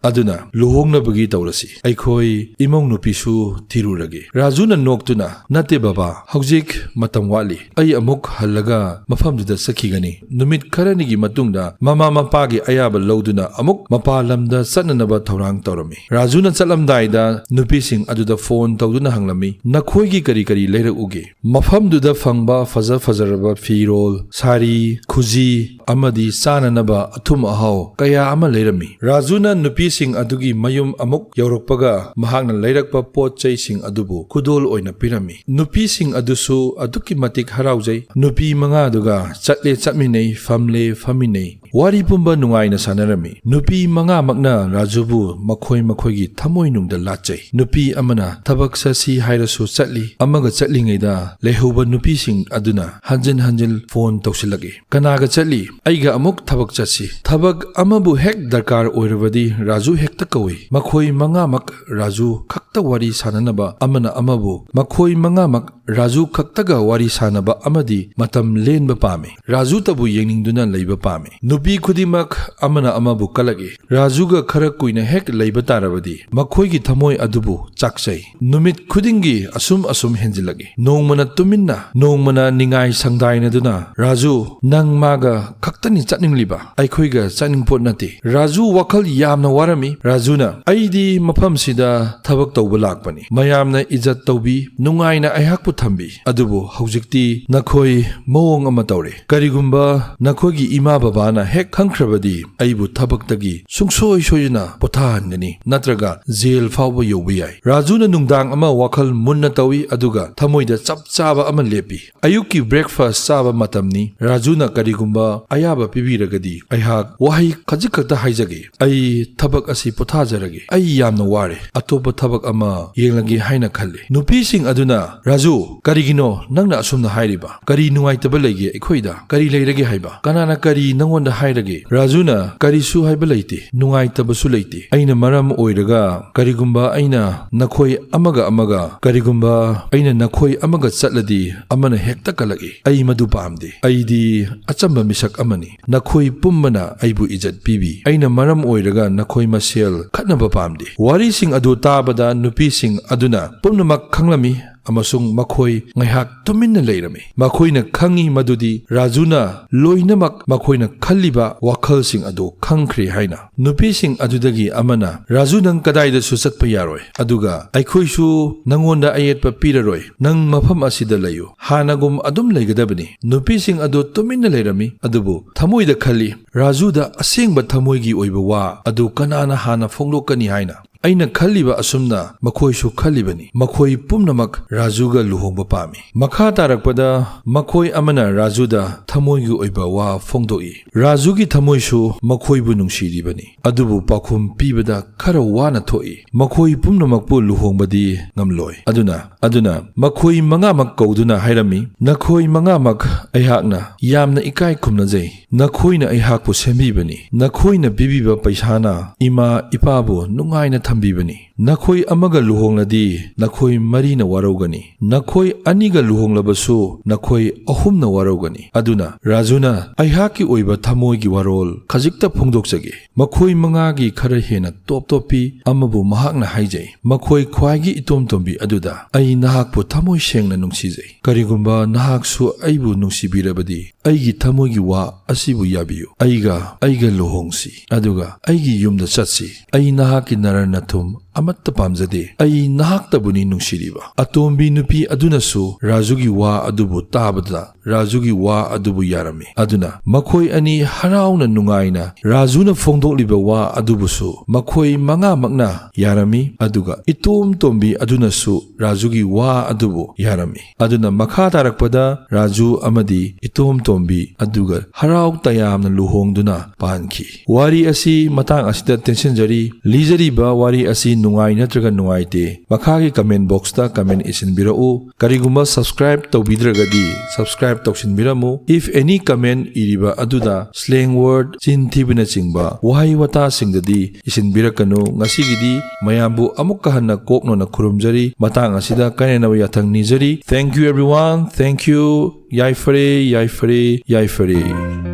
ꯑꯗꯨꯅ ꯂꯨꯍꯣꯡꯅꯕꯒꯤ ꯇꯧꯔꯁꯤ꯫ ꯑꯩꯈꯣꯏ ꯏꯃꯧ ꯅꯨꯄꯤꯁꯨ ꯊꯤꯔꯨꯔꯒꯦ꯫" ꯔꯥꯖꯨꯅ ꯅꯣꯛꯇꯨꯅ, "ꯅꯠꯇꯦ ꯕꯕꯥ, ꯍꯧꯖꯤꯛ ꯃꯇꯝ ꯋꯥꯠꯂꯤ꯫ ꯑꯩ ꯑꯃꯨꯛ ꯍꯜꯂꯒ ꯃꯐꯝꯗꯨꯗ ꯆꯠꯈꯤꯒꯅꯤ꯫" ꯅꯨꯃꯤꯠ ꯈꯔꯅꯤꯒꯤ ꯃꯇꯨꯡꯗ ꯃꯃꯥ ꯃꯄꯥꯒꯤ ꯑꯌꯥꯕ ꯂꯧꯗꯨꯅ ꯑꯃꯨꯛ ꯃꯄꯥꯟ ꯂꯝꯗ ꯆꯠꯅꯅꯕ ꯊꯧꯔꯥꯡ ꯇꯧꯔꯝꯃꯤ꯫ ꯔꯥꯖꯨꯅ ꯆꯠꯂꯝꯗꯥꯏꯗ ꯅꯨꯄꯤꯁꯤꯡ ꯑꯗꯨꯗ ꯐꯣꯟ ꯇꯧꯗꯨꯅ ꯍꯪꯂꯝꯃꯤ, "ꯅꯈꯣꯏꯒꯤ ꯀꯔꯤ ꯀꯔꯤ ꯂꯩꯔꯛꯎꯒꯦ?" ꯃꯐꯝꯗꯨꯗ ꯐꯪꯕ ꯐꯖ ꯐꯖꯔꯕ ꯐꯤꯔꯣꯜ, ꯁꯥꯔꯤ, ꯈꯨꯖꯤ ꯑꯃꯗꯤ ꯆꯥꯅꯅꯕ ꯑꯊꯨꯝ ꯑꯍꯥꯎ ꯀꯌꯥ ꯑꯃ ꯂꯩꯔꯝꯃꯤ꯫ ꯔꯥꯖꯨꯅ ꯅꯨꯄꯤꯁꯤꯡ ꯑꯗꯨꯒꯤ ꯃꯌꯨꯝ ꯑꯃꯨꯛ ꯌꯧꯔꯛꯄꯒ ꯃꯍꯥꯛꯅ ꯂꯩꯔꯛꯄ ꯄꯣꯠ ꯆꯩꯁꯤꯡ ꯑꯗꯨꯕꯨ ꯈꯨꯗꯣꯜ ꯑꯣꯏꯅ ꯄꯤꯔꯝꯃꯤ꯫ ꯅꯨꯄꯤꯁꯤꯡ ꯑꯗꯨꯁꯨ ꯑꯗꯨꯛꯀꯤ ꯃꯇꯤꯛ ꯍꯔꯥꯎꯖꯩ꯫ ꯅꯨꯄꯤ ꯃꯉꯥꯗꯨꯒ ꯆꯠꯂꯦ ꯆꯠꯃꯤꯟꯅꯩ, ꯐꯝꯂꯦ ꯐꯝꯃꯤꯟꯅꯩ꯫ ꯋꯥꯔꯤ ꯄꯨꯝꯕ ꯅꯨꯡꯉꯥꯏꯅ ꯁꯥꯟꯅꯔꯝꯃꯤ꯫ ꯅꯨꯄꯤ ꯃꯉꯥꯃꯛꯅ ꯔꯥꯖꯨꯕꯨ ꯃꯈꯣꯏ ꯃꯈꯣꯏꯒꯤ ꯊꯃꯣꯏꯅꯨꯡꯗ ꯂꯥꯠꯆꯩ꯫ ꯅꯨꯄꯤ ꯑꯃꯅ ꯊꯕꯛ ꯆꯠꯁꯤ ꯍꯥꯏꯔꯁꯨ ꯆꯠꯂꯤ꯫ ꯑꯃꯒ ꯆꯠꯂꯤꯉꯩꯗ ꯂꯩꯍꯧꯕ ꯅꯨꯄꯤꯁꯤꯡ ꯑꯗꯨꯅ ꯍꯟꯖꯤꯟ ꯍꯟꯖꯤꯟ ꯐꯣꯟ ꯇꯧꯁꯤꯜꯂꯛꯏ꯫ "ꯀꯅꯥꯒ ꯆꯠꯂꯤ? ꯑꯩꯒ ꯑꯃꯨꯛ ꯊꯕꯛ ꯆꯠꯁꯤ꯫" ꯊꯕꯛ ꯑꯃꯕꯨ ꯍꯦꯛ ꯗꯔꯀꯥꯔ ꯑꯣꯏꯔꯕꯗꯤ ꯔꯥꯖꯨ ꯍꯦꯛꯇ ꯀꯧꯏ꯫ ꯃꯈꯣꯏ ꯃꯉꯥꯃꯛ ꯔꯥꯖꯨ ꯈꯛꯇ ꯋꯥꯔꯤ ꯁꯥꯟꯅꯅꯕ ꯑꯃꯅ ꯑꯃꯕꯨ, ꯃꯈꯣꯏ ꯃꯉꯥꯃꯛ ꯔꯥꯖꯨ ꯈꯛꯇꯒ ꯋꯥꯔꯤ ꯁꯥꯟꯅꯕ ꯑꯃꯗꯤ ꯃꯇꯝ ꯂꯦꯟꯕ ꯄꯥꯝꯃꯤ꯫ ꯔꯥꯖꯨꯇꯕꯨ ꯌꯦꯡꯅꯤꯡꯗꯨꯅ ꯂꯩꯕ ꯄꯥꯝꯃꯤ꯫ ꯅꯨꯄꯤ ꯈꯨꯗꯤꯡꯃꯛ ꯑꯃꯅ ꯑꯃꯕꯨ ꯀꯜꯂꯛꯏ꯫ ꯔꯥꯖꯨꯒ ꯈꯔ ꯀꯨꯏꯅ ꯍꯦꯛ ꯂꯩꯕ ꯇꯥꯔꯕꯗꯤ ꯃꯈꯣꯏꯒꯤ ꯊꯃꯣꯏ ꯑꯗꯨꯕꯨ ꯆꯥꯛꯆꯩ꯫ ꯅꯨꯃꯤꯠ ꯈꯨꯗꯤꯡꯒꯤ ꯑꯁꯨꯝ ꯑꯁꯨꯝ ꯍꯦꯟꯖꯤꯜꯂꯛꯏ꯫ ꯅꯣꯡꯃꯅ ꯇꯨꯃꯤꯟꯅ, ꯅꯣꯡꯃꯅ ꯅꯤꯡꯉꯥꯏ ꯁꯪꯗꯥꯏꯅꯗꯨꯅ, "ꯔꯥꯖꯨ, ꯅꯪ ꯃꯥꯒ ꯈꯛꯇꯅꯤ ꯆꯠꯅꯤꯡꯂꯤꯕ, ꯑꯩꯈꯣꯏꯒ ꯆꯠꯅꯤꯡꯄꯣꯠ ꯅꯠꯇꯦ꯫" ꯔꯥꯖꯨ ꯋꯥꯈꯜ ꯌꯥꯝꯅ ꯋꯥꯔꯝꯃꯤ꯫ ꯔꯥꯖꯨꯅ, "ꯑꯩꯗꯤ ꯃꯐꯝꯁꯤꯗ ꯊꯕꯛ ꯇꯧꯕ ꯂꯥꯛꯄꯅꯤ꯫ ꯃꯌꯥꯝꯅ ꯏꯖꯠ ꯇꯧꯕꯤ, ꯅꯨꯡꯉꯥꯏꯅ ꯑꯩꯍꯥꯛꯄꯨ ꯊꯝꯕꯤ꯫ ꯑꯗꯨꯕꯨ ꯍꯧꯖꯤꯛꯇꯤ ꯅꯈꯣꯏ ꯃꯑꯣꯡ ꯑꯃ ꯇꯧꯔꯦ꯫ ꯀꯔꯤꯒꯨꯝꯕ ꯅꯈꯣꯏꯒꯤ ꯏꯃꯥ ꯕꯕꯥꯅ ꯍꯦꯛ ꯈꯪꯈ꯭ꯔꯕꯗꯤ ꯑꯩꯕꯨ ꯊꯕꯛꯇꯒꯤ ꯁꯨꯡꯁꯣꯏ ꯁꯣꯏꯗꯅ ꯄꯣꯊꯥꯍꯟꯒꯅꯤ, ꯅꯠꯇ꯭ꯔꯒ ꯖꯦꯜ ꯐꯥꯎꯕ ꯌꯧꯕ ꯌꯥꯏ꯫" ꯔꯥꯖꯨꯅ ꯅꯨꯡꯗꯥꯡ ꯑꯃ ꯋꯥꯈꯜ ꯃꯨꯟꯅ ꯇꯧꯏ, ꯑꯗꯨꯒ ꯊꯃꯣꯏꯗ ꯆꯞ ꯆꯥꯕ ꯑꯃ ꯂꯦꯞꯄꯤ꯫ ꯑꯌꯨꯛꯀꯤ breakfast ꯆꯥꯕ ꯃꯇꯝꯅꯤ꯫ ꯔꯥꯖꯨꯅ ꯀꯔꯤꯒꯨꯝꯕ ꯑꯌꯥꯕ ꯄꯤꯕꯤꯔꯒꯗꯤ ꯑꯩꯍꯥꯛ ꯋꯥꯍꯩ ꯈꯖꯤꯛ ꯈꯛꯇ ꯍꯥꯏꯖꯒꯦ꯫ "ꯑꯩ ꯊꯕꯛ ꯑꯁꯤ ꯄꯣꯊꯥꯖꯔꯒꯦ꯫ ꯑꯩ ꯌꯥꯝꯅ ꯋꯥꯔꯦ꯫ ꯑꯇꯣꯞꯄ ꯊꯕꯛ ꯑꯃ ꯌꯦꯡꯂꯒꯦ" ꯍꯥꯏꯅ ꯈꯜꯂꯤ꯫ ꯅꯨꯄꯤꯁꯤꯡ ꯑꯗꯨꯅ, "ꯔꯥꯖꯨ, ꯀꯔꯤꯒꯤꯅꯣ ꯅꯪꯅ ꯑꯁꯨꯝꯅ ꯍꯥꯏꯔꯤꯕ? ꯀꯔꯤ ꯅꯨꯡꯉꯥꯏꯇꯕ ꯂꯩꯒꯦ ꯑꯩꯈꯣꯏꯗ? ꯀꯔꯤ ꯂꯩꯔꯒꯦ ꯍꯥꯏꯕ? ꯀꯅꯥꯅ ꯀꯔꯤ ꯅꯪꯉꯣꯟꯗ ꯍꯥꯏꯔꯒꯦ?" ꯔꯥꯖꯨꯅ, "ꯀꯔꯤꯁꯨ ꯍꯥꯏꯕ ꯂꯩꯇꯦ, ꯅꯨꯡꯉꯥꯏꯇꯕꯁꯨ ꯂꯩꯇꯦ꯫ ꯑꯩꯅ ꯃꯔꯝ ꯑꯣꯏꯔꯒ, ꯀꯔꯤꯒꯨꯝꯕ ꯑꯩꯅ ꯅꯈꯣꯏ ꯑꯃꯒ ꯑꯃꯒ, ꯀꯔꯤꯒꯨꯝꯕ ꯑꯩꯅ ꯅꯈꯣꯏ ꯑꯃꯒ ꯆꯠꯂꯗꯤ ꯑꯃꯅ ꯍꯦꯛꯇ ꯀꯜꯂꯛꯏ꯫ ꯑꯩ ꯃꯗꯨ ꯄꯥꯝꯗꯦ꯫ ꯑꯩꯗꯤ ꯑꯆꯝꯕ ꯃꯤꯁꯛ ꯑꯃꯅꯤ꯫ ꯅꯈꯣꯏ ꯄꯨꯝꯕꯅ ꯑꯩꯕꯨ ꯏꯖꯠ ꯄꯤꯕꯤ꯫ ꯑꯩꯅ ꯃꯔꯝ ꯑꯣꯏꯔꯒ ꯅꯈꯣꯏ ꯃꯁꯦꯜ ꯈꯠꯅꯕ ꯄꯥꯝꯗꯦ꯫" ꯋꯥꯔꯤꯁꯤꯡ ꯑꯗꯨ ꯇꯥꯕꯗ ꯅꯨꯄꯤꯁꯤꯡ ꯑꯗꯨꯅ ꯄꯨꯝꯅꯃꯛ ꯈꯪꯂꯝꯃꯤ ꯑꯃꯁꯨꯡ ꯃꯈꯣꯏ ꯉꯥꯏꯍꯥꯛ ꯇꯨꯃꯤꯟꯅ ꯂꯩꯔꯝꯃꯤ꯫ ꯃꯈꯣꯏꯅ ꯈꯪꯏ ꯃꯗꯨꯗꯤ ꯔꯥꯖꯨꯅ ꯂꯣꯏꯅꯃꯛ ꯃꯈꯣꯏꯅ ꯈꯜꯂꯤꯕ ꯋꯥꯈꯜꯁꯤꯡ ꯑꯗꯨ ꯈꯪꯈ꯭ꯔꯦ ꯍꯥꯏꯅ꯫ ꯅꯨꯄꯤꯁꯤꯡ ꯑꯗꯨꯗꯒꯤ ꯑꯃꯅ, "ꯔꯥꯖꯨ, ꯅꯪ ꯀꯗꯥꯏꯗꯁꯨ ꯆꯠꯄ ꯌꯥꯔꯣꯏ, ꯑꯗꯨꯒ ꯑꯩꯈꯣꯏꯁꯨ ꯅꯪꯉꯣꯟꯗ ꯑꯌꯦꯠꯄ ꯄꯤꯔꯔꯣꯏ꯫ ꯅꯪ ꯃꯐꯝ ꯑꯁꯤꯗ ꯂꯩꯌꯨ, ꯍꯥꯟꯅꯒꯨꯝ ꯑꯗꯨꯝ ꯂꯩꯒꯗꯕꯅꯤ꯫" ꯅꯨꯄꯤꯁꯤꯡ ꯑꯗꯨ ꯇꯨꯃꯤꯟꯅ ꯂꯩꯔꯝꯃꯤ, ꯑꯗꯨꯕꯨ ꯊꯃꯣꯏꯗ ꯈꯜꯂꯤ, "ꯔꯥꯖꯨꯗ ꯑꯁꯦꯡꯕ ꯊꯃꯣꯏꯒꯤ ꯑꯣꯏꯕ ꯋꯥ ꯑꯗꯨ ꯀꯅꯥꯅ ꯍꯥꯟꯅ ꯐꯣꯡꯗꯣꯛꯀꯅꯤ ꯍꯥꯏꯅ?" ꯑꯩꯅ ꯈꯜꯂꯤꯕ ꯑꯁꯨꯝꯅ ꯃꯈꯣꯏꯁꯨ ꯈꯜꯂꯤꯕꯅꯤ꯫ ꯃꯈꯣꯏ ꯄꯨꯝꯅꯃꯛ ꯔꯥꯖꯨꯒ ꯂꯨꯍꯣꯡꯕ ꯄꯥꯝꯃꯤ꯫ ꯃꯈꯥ ꯇꯥꯔꯛꯄꯗ ꯃꯈꯣꯏ ꯑꯃꯅ ꯔꯥꯖꯨꯗ ꯊꯃꯣꯏꯒꯤ ꯑꯣꯏꯕ ꯋꯥ ꯐꯣꯡꯗꯣꯛꯏ꯫ ꯔꯥꯖꯨꯒꯤ ꯊꯃꯣꯏꯁꯨ ꯃꯈꯣꯏꯕꯨ ꯅꯨꯡꯁꯤꯔꯤꯕꯅꯤ, ꯑꯗꯨꯕꯨ ꯄꯥꯎꯈꯨꯝ ꯄꯤꯕꯗ ꯈꯔ ꯋꯥꯅ ꯊꯣꯛꯏ꯫ ꯃꯈꯣꯏ ꯄꯨꯝꯅꯃꯛꯄꯨ ꯂꯨꯍꯣꯡꯕꯗꯤ ꯉꯝꯂꯣꯏ꯫ ꯑꯗꯨꯅ, ꯑꯗꯨꯅ ꯃꯈꯣꯏ ꯃꯉꯥꯃꯛ ꯀꯧꯗꯨꯅ ꯍꯥꯏꯔꯝꯃꯤ, "ꯅꯈꯣꯏ ꯃꯉꯥꯃꯛ ꯑꯩꯍꯥꯛꯅ ꯌꯥꯝꯅ ꯏꯀꯥꯏ ꯈꯨꯝꯅꯖꯩ꯫ ꯅꯈꯣꯏꯅ ꯑꯩꯍꯥꯛꯄꯨ ꯁꯦꯝꯕꯤꯕꯅꯤ꯫ ꯅꯈꯣꯏꯅ ꯄꯤꯕꯤꯕ ꯄꯩꯁꯥꯅ ꯏꯃꯥ ꯏꯄꯥꯕꯨ ꯅꯨꯡꯉꯥꯏꯅ ꯊꯝꯕꯤꯕꯅꯤ꯫ ꯅꯈꯣꯏ ꯑꯃꯒ ꯂꯨꯍꯣꯡꯂꯗꯤ ꯅꯈꯣꯏ ꯃꯔꯤꯅ ꯋꯥꯔꯧꯒꯅꯤ, ꯅꯈꯣꯏ ꯑꯅꯤꯒ ꯂꯨꯍꯣꯡꯂꯕꯁꯨ ꯅꯈꯣꯏ ꯑꯍꯨꯝꯅ ꯋꯥꯔꯧꯒꯅꯤ꯫ ꯑꯗꯨꯅ ꯔꯥꯖꯨꯅ ꯑꯩꯍꯥꯛꯀꯤ ꯑꯣꯏꯕ ꯊꯃꯣꯏꯒꯤ ꯋꯥꯔꯣꯜ ꯈꯖꯤꯛꯇ ꯐꯣꯡꯗꯣꯛꯆꯒꯦ꯫ ꯃꯈꯣꯏ ꯃꯉꯥꯒꯤ ꯈꯔ ꯍꯦꯟꯅ ꯇꯣꯞ ꯇꯣꯞꯄꯤ ꯑꯃꯕꯨ ꯃꯍꯥꯛꯅ ꯍꯥꯏꯖꯩ꯫ ꯃꯈꯣꯏ ꯈ꯭ꯋꯥꯏꯒꯤ ꯏꯇꯣꯝ ꯇꯣꯝꯕꯤ ꯑꯗꯨꯗ ꯑꯩ ꯅꯍꯥꯛꯄꯨ ꯊꯃꯣꯏ ꯁꯦꯡꯅ ꯅꯨꯡꯁꯤꯖꯩ꯫ ꯀꯔꯤꯒꯨꯝꯕ ꯅꯍꯥꯛꯁꯨ ꯑꯩꯕꯨ ꯅꯨꯡꯁꯤꯕꯤꯔꯕꯗꯤ ꯑꯩꯒꯤ ꯊꯃꯣꯏꯒꯤ ꯋꯥ ꯑꯁꯤꯕꯨ ꯌꯥꯕꯤꯌꯨ꯫ ꯑꯩꯒ, ꯑꯩꯒ ꯂꯨꯍꯣꯡꯁꯤ, ꯑꯗꯨꯒ ꯑꯩꯒꯤ ꯌꯨꯝꯗ ꯆꯠꯁꯤ꯫ ꯑꯩ ꯅꯍꯥꯛꯀꯤ ꯅꯔꯟ ꯅꯊꯨꯝ ꯑꯃꯠꯇ ꯄꯥꯝꯖꯗꯦ꯫ ꯑꯩ ꯅꯍꯥꯛꯇꯕꯨꯅꯤ ꯅꯨꯡꯁꯤꯔꯤꯕ꯫ ꯑꯇꯣꯝꯕꯤ ꯅꯨꯄꯤ ꯑꯗꯨꯅꯁꯨ ꯔꯥꯖꯨꯒꯤ ꯋꯥ ꯑꯗꯨꯕꯨ ꯇꯥꯕꯗ ꯔꯥꯖꯨꯒꯤ ꯋꯥ ꯑꯗꯨꯕꯨ ꯌꯥꯔꯝꯃꯤ꯫ ꯑꯗꯨꯅ ꯃꯈꯣꯏ ꯑꯅꯤ ꯍꯔꯥꯎꯅ ꯅꯨꯡꯉꯥꯏꯅ ꯔꯥꯖꯨꯅ ꯐꯣꯡꯗꯣꯛꯂꯤꯕ ꯋꯥ ꯑꯗꯨꯕꯨꯁꯨ ꯃꯈꯣꯏ ꯃꯉꯥꯃꯛꯅ ꯌꯥꯔꯝꯃꯤ, ꯑꯗꯨꯒ ꯏꯇꯣꯝ ꯇꯣꯝꯕꯤ ꯑꯗꯨꯅꯁꯨ ꯔꯥꯖꯨꯒꯤ ꯋꯥ ꯑꯗꯨꯕꯨ ꯌꯥꯔꯝꯃꯤ꯫ ꯑꯗꯨꯅ ꯃꯈꯥ ꯇꯥꯔꯛꯄꯗ ꯔꯥꯖꯨ ꯑꯃꯗꯤ ꯏꯇꯣꯝ ꯇꯣꯝꯕꯤ ꯑꯗꯨꯒ ꯍꯔꯥꯎ ꯇꯌꯥꯝꯅ ꯂꯨꯍꯣꯡꯗꯨꯅ ꯄꯥꯟꯈꯤ꯫ ꯋꯥꯔꯤ ꯑꯁꯤ ꯃꯇꯥꯡ ꯑꯁꯤꯗ ꯇꯦꯟꯁꯤꯟꯖꯔꯤ꯫ ꯂꯤꯖꯔꯤꯕ ꯋꯥꯔꯤ ꯑꯁꯤ ꯅꯨꯡꯉꯥꯏ ꯅꯠꯇ꯭ꯔꯒ ꯅꯨꯡꯉꯥꯏꯇꯦ? ꯃꯈꯥꯒꯤ comment boxꯇ comment ꯏꯁꯤꯟꯕꯤꯔꯛꯎ꯫ ꯀꯔꯤꯒꯨꯝꯕ subscribe ꯇꯧꯕꯤꯗ꯭ꯔꯒꯗꯤ subscribe ꯇꯧꯁꯤꯟꯕꯤꯔꯝꯃꯨ꯫ If any comment ꯏꯔꯤꯕ ꯑꯗꯨꯗ slang word, ꯆꯤꯟ ꯊꯤꯕꯅꯆꯤꯡꯕ ꯋꯥꯍꯩ ꯋꯥꯇꯥꯁꯤꯡꯗꯗꯤ ꯏꯁꯤꯟꯕꯤꯔꯛꯀꯅꯨ꯫ ꯉꯁꯤꯒꯤꯗꯤ ꯃꯌꯥꯝꯕꯨ ꯑꯃꯨꯛꯀ ꯍꯟꯅ ꯀꯣꯛꯅꯣꯅ ꯈꯨꯔꯨꯝꯖꯔꯤ꯫ ꯃꯇꯥꯡ ꯑꯁꯤꯗ ꯀꯥꯏꯅꯅꯕ ꯌꯥꯊꯪ ꯅꯤꯖꯔꯤ꯫ Thank you everyone. Thank you. ꯌꯥꯏꯐꯔꯦ, ꯌꯥꯏꯐꯔꯦ, ꯌꯥꯏꯐꯔꯦ꯫